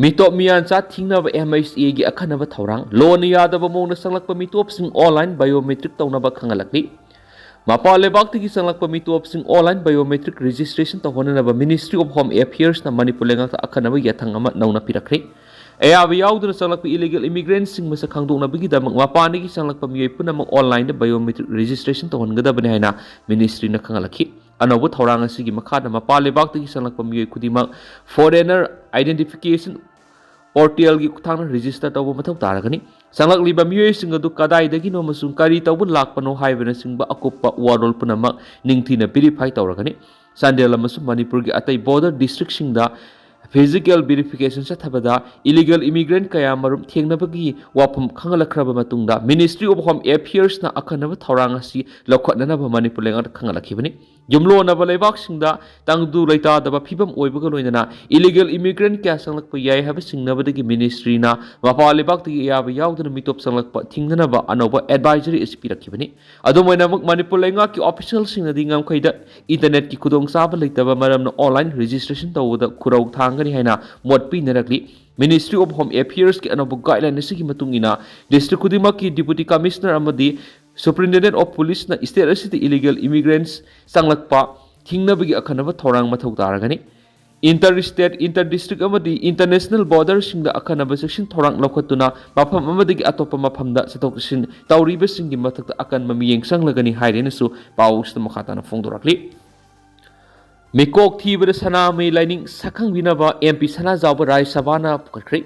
ꯃꯤꯇꯣꯞ ꯃꯤꯌꯥꯟꯆꯥ ꯊꯤꯡꯅꯕ MHAꯒꯤ ꯑꯈꯟꯅꯕ ꯊꯧꯔꯥꯡ꯫ ꯂꯣꯟꯅ ꯌꯥꯗꯕ ꯃꯑꯣꯡꯗ ꯆꯪꯂꯛꯄ ꯃꯤꯇꯣꯞꯁꯤꯡ online biometric ꯇꯧꯅꯕ ꯈꯪꯍꯜꯂꯛꯂꯤ꯫ ꯃꯄꯥꯟ ꯂꯩꯕꯥꯛꯇꯒꯤ ꯆꯪꯂꯛꯄ ꯃꯤꯇꯣꯞꯁꯤꯡ online biometric registration ꯇꯧꯍꯟꯅꯅꯕ Ministry of Home Affairsꯅ Manipur ꯂꯩꯉꯥꯛꯇ ꯑꯈꯟꯅꯕ ꯌꯥꯊꯪ ꯑꯃ ꯅꯧꯅ ꯄꯤꯔꯛꯈ꯭ꯔꯦ꯫ ꯑꯌꯥꯕ ꯌꯥꯎꯗꯅ ꯆꯪꯂꯛꯄ illegal immigrantꯁꯤꯡ ꯃꯁꯛ ꯈꯪꯗꯣꯛꯅꯕꯒꯤꯗꯃꯛ ꯃꯄꯥꯟꯗꯒꯤ ꯆꯪꯂꯛꯄ ꯃꯤꯑꯣꯏ ꯄꯨꯝꯅꯃꯛ onlineꯗ biometric registration ꯇꯧꯍꯟꯒꯗꯕꯅꯤ ꯍꯥꯏꯅ ministryꯅ ꯈꯪꯍꯜꯂꯛꯈꯤ꯫ ꯑꯅꯧꯕ ꯊꯧꯔꯥꯡ ꯑꯁꯤꯒꯤ ꯃꯈꯥꯗ ꯃꯄꯥꯟ ꯂꯩꯕꯥꯛꯇꯒꯤ ꯆꯪꯂꯛꯄ ꯃꯤꯑꯣꯏ ꯈꯨꯗꯤꯡꯃꯛ foreigner identification portalꯒꯤ ꯈꯨꯠꯊꯥꯡꯗ register ꯇꯧꯕ ꯃꯊꯧ ꯇꯥꯔꯒꯅꯤ꯫ ꯆꯪꯂꯛꯂꯤꯕ ꯃꯤꯑꯣꯏꯁꯤꯡ ꯑꯗꯨ ꯀꯗꯥꯏꯗꯒꯤꯅꯣ ꯑꯃꯁꯨꯡ ꯀꯔꯤ ꯇꯧꯕ ꯂꯥꯛꯄꯅꯣ ꯍꯥꯏꯕꯅꯆꯤꯡꯕ ꯑꯀꯨꯞꯄ ꯋꯥꯔꯣꯜ ꯄꯨꯝꯅꯃꯛ ꯅꯤꯡꯊꯤꯅ verify ꯇꯧꯔꯒꯅꯤ꯫ ꯆꯥꯟꯗꯦꯜ ꯑꯃꯁꯨꯡ ꯃꯅꯤꯄꯨꯔꯒꯤ ꯑꯇꯩ border districtꯁꯤꯡꯗ physical verification ꯆꯠꯊꯕꯗ illegal immigrant ꯀꯌꯥ ꯃꯔꯨꯝ ꯊꯦꯡꯅꯕꯒꯤ ꯋꯥꯐꯝ ꯈꯪꯍꯜꯂꯛꯈ꯭ꯔꯕ ꯃꯇꯨꯡꯗ Ministry of Home Affairsꯅ ꯑꯈꯟꯅꯕ ꯊꯧꯔꯥꯡ ꯑꯁꯤ ꯂꯧꯈꯠꯅꯅꯕ ꯃꯅꯤꯄꯨꯔ ꯂꯩꯉꯥꯛꯇ ꯈꯪꯍꯜꯂꯛꯈꯤꯕꯅꯤ꯫ ꯌꯨꯝꯂꯣꯟꯅꯕ ꯂꯩꯕꯥꯛꯁꯤꯡꯗ ꯇꯪꯗꯨ ꯂꯩꯇꯥꯗꯕ ꯐꯤꯕꯝ ꯑꯣꯏꯕꯒ ꯂꯣꯏꯅꯅ illegal immigrant ꯀꯌꯥ ꯆꯪꯂꯛꯄ ꯌꯥꯏ ꯍꯥꯏꯕ ꯆꯤꯡꯅꯕꯗꯒꯤ ministryꯅ ꯃꯄꯥꯟ ꯂꯩꯕꯥꯛꯇꯒꯤ ꯑꯌꯥꯕ ꯌꯥꯎꯗꯅ ꯃꯤꯇꯣꯞ ꯆꯪꯂꯛꯄ ꯊꯤꯡꯅꯅꯕ ꯑꯅꯧꯕ advisory ꯑꯁꯤ ꯄꯤꯔꯛꯈꯤꯕꯅꯤ꯫ ꯑꯗꯨꯝ ꯑꯣꯏꯅꯃꯛ ꯃꯅꯤꯄꯨꯔ ꯂꯩꯉꯥꯛꯀꯤ officialꯁꯤꯡꯅꯗꯤ ꯉꯝꯈꯩꯗ internetꯀꯤ ꯈꯨꯗꯣꯡꯆꯥꯕ ꯂꯩꯇꯕ ꯃꯔꯝꯅ online registration ꯇꯧꯕꯗ ꯈꯨꯔꯧ ꯊꯥꯡꯒꯅꯤ ꯍꯥꯏꯅ ꯃꯣꯠ ꯄꯤꯅꯔꯛꯂꯤ꯫ Ministry of Home Affairsꯀꯤ ꯑꯅꯧꯕ guideline ꯑꯁꯤꯒꯤ ꯃꯇꯨꯡ ꯏꯟꯅ district ꯈꯨꯗꯤꯡꯃꯛꯀꯤ deputy commissioner ꯑꯃꯗꯤ Superintendent of Police ꯅ state ꯑꯁꯤꯗ illegal immigrants ꯆꯪꯂꯛꯄ ꯊꯤꯡꯅꯕꯒꯤ ꯑꯈꯟꯅꯕ ꯊꯧꯔꯥꯡ ꯃꯊꯧ ꯇꯥꯔꯒꯅꯤ꯫ Inter state, inter district ꯑꯃꯗꯤ international border ꯁꯤꯡꯗ ꯑꯈꯟꯅꯕ ꯆꯦꯛꯁꯤꯟ ꯊꯧꯔꯥꯡ ꯂꯧꯈꯠꯇꯨꯅ ꯃꯐꯝ ꯑꯃꯗꯒꯤ ꯑꯇꯣꯞꯄ ꯃꯐꯝꯗ ꯆꯠꯊꯣꯛ ꯆꯠꯁꯤꯟ ꯇꯧꯔꯤꯕꯁꯤꯡꯒꯤ ꯃꯊꯛꯇ ꯑꯀꯟꯕ ꯃꯤꯠꯌꯦꯡ ꯆꯪꯂꯒꯅꯤ ꯍꯥꯏꯔꯦꯅꯁꯨ ꯄꯥꯎꯁꯤꯗ ꯃꯈꯥ ꯇꯥꯅ ꯐꯣꯡꯗꯣꯔꯛꯂꯤ꯫ ꯃꯤꯀꯣꯛ ꯊꯤꯕꯗ ꯁꯅꯥꯃꯍꯤ ꯂꯥꯏꯅꯤꯡ ꯁꯛꯈꯪꯕꯤꯅꯕ M P ꯁꯅꯥꯖꯥꯎꯕ ꯔꯥꯖ꯭ꯌ ꯁꯚꯥꯅ ꯄꯨꯈꯠꯈ꯭ꯔꯦ꯫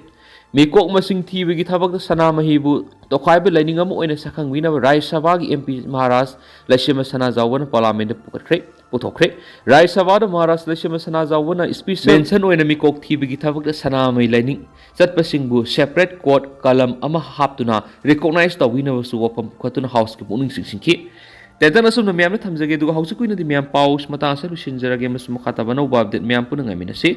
ꯃꯤꯀꯣꯛ ꯃꯁꯤꯡ ꯊꯤꯕꯒꯤ ꯊꯕꯛꯇ ꯁꯅꯥꯃꯍꯤꯕꯨ ꯇꯣꯈꯥꯏꯕ ꯂꯥꯏꯅꯤꯡ ꯑꯃ ꯑꯣꯏꯅ ꯁꯛꯈꯪꯕꯤꯅꯕ ꯔꯥꯖ꯭ꯌ ꯁꯚꯥꯒꯤ M P ꯃꯍꯥꯔꯥꯖ ꯂꯩꯁꯦꯝꯕ ꯁꯅꯥꯖꯥꯎꯕꯅ ꯄꯥꯔꯂꯤꯌꯥꯃꯦꯟꯗ ꯄꯨꯈꯠꯈ꯭ꯔꯦ, ꯄꯨꯊꯣꯛꯈ꯭ꯔꯦ꯫ ꯔꯥꯖ꯭ꯌ ꯁꯚꯥꯗ ꯃꯍꯥꯔꯥꯖ ꯂꯩꯁꯦꯝꯕ ꯁꯅꯥꯖꯥꯎꯕꯅ special mention ꯑꯣꯏꯅ ꯃꯤꯀꯣꯛ ꯊꯤꯕꯒꯤ ꯊꯕꯛꯇ ꯁꯅꯥꯃꯍꯤ ꯂꯥꯏꯅꯤꯡ ꯆꯠꯄꯁꯤꯡꯕꯨ separate code column ꯑꯃ ꯍꯥꯞꯇꯨꯅ recognize ꯇꯧꯕꯤꯅꯕꯁꯨ ꯋꯥꯐꯝ ꯄꯨꯈꯠꯇꯨꯅ House ꯀꯤ ꯄꯨꯛꯅꯤꯡ ꯆꯤꯡꯁꯤꯟꯈꯤ꯫ ꯇꯦꯟꯇꯛꯅ ꯑꯁꯨꯝꯅ ꯃꯌꯥꯝꯅ ꯊꯝꯖꯒꯦ, ꯑꯗꯨꯒ ꯍꯧꯖꯤꯛꯀꯤ ꯑꯣꯏꯅꯗꯤ ꯃꯌꯥꯝ ꯄꯥꯎ ꯃꯇꯥꯡ ꯑꯁꯤꯗ ꯂꯣꯏꯁꯤꯟꯖꯔꯒꯦ ꯑꯃꯁꯨꯡ ꯃꯈꯥ ꯇꯥꯕ ꯑꯅꯧꯕ update ꯃꯌꯥꯝ ꯄꯨꯟꯅ ꯉꯥꯏꯃꯤꯟꯅꯁꯤ꯫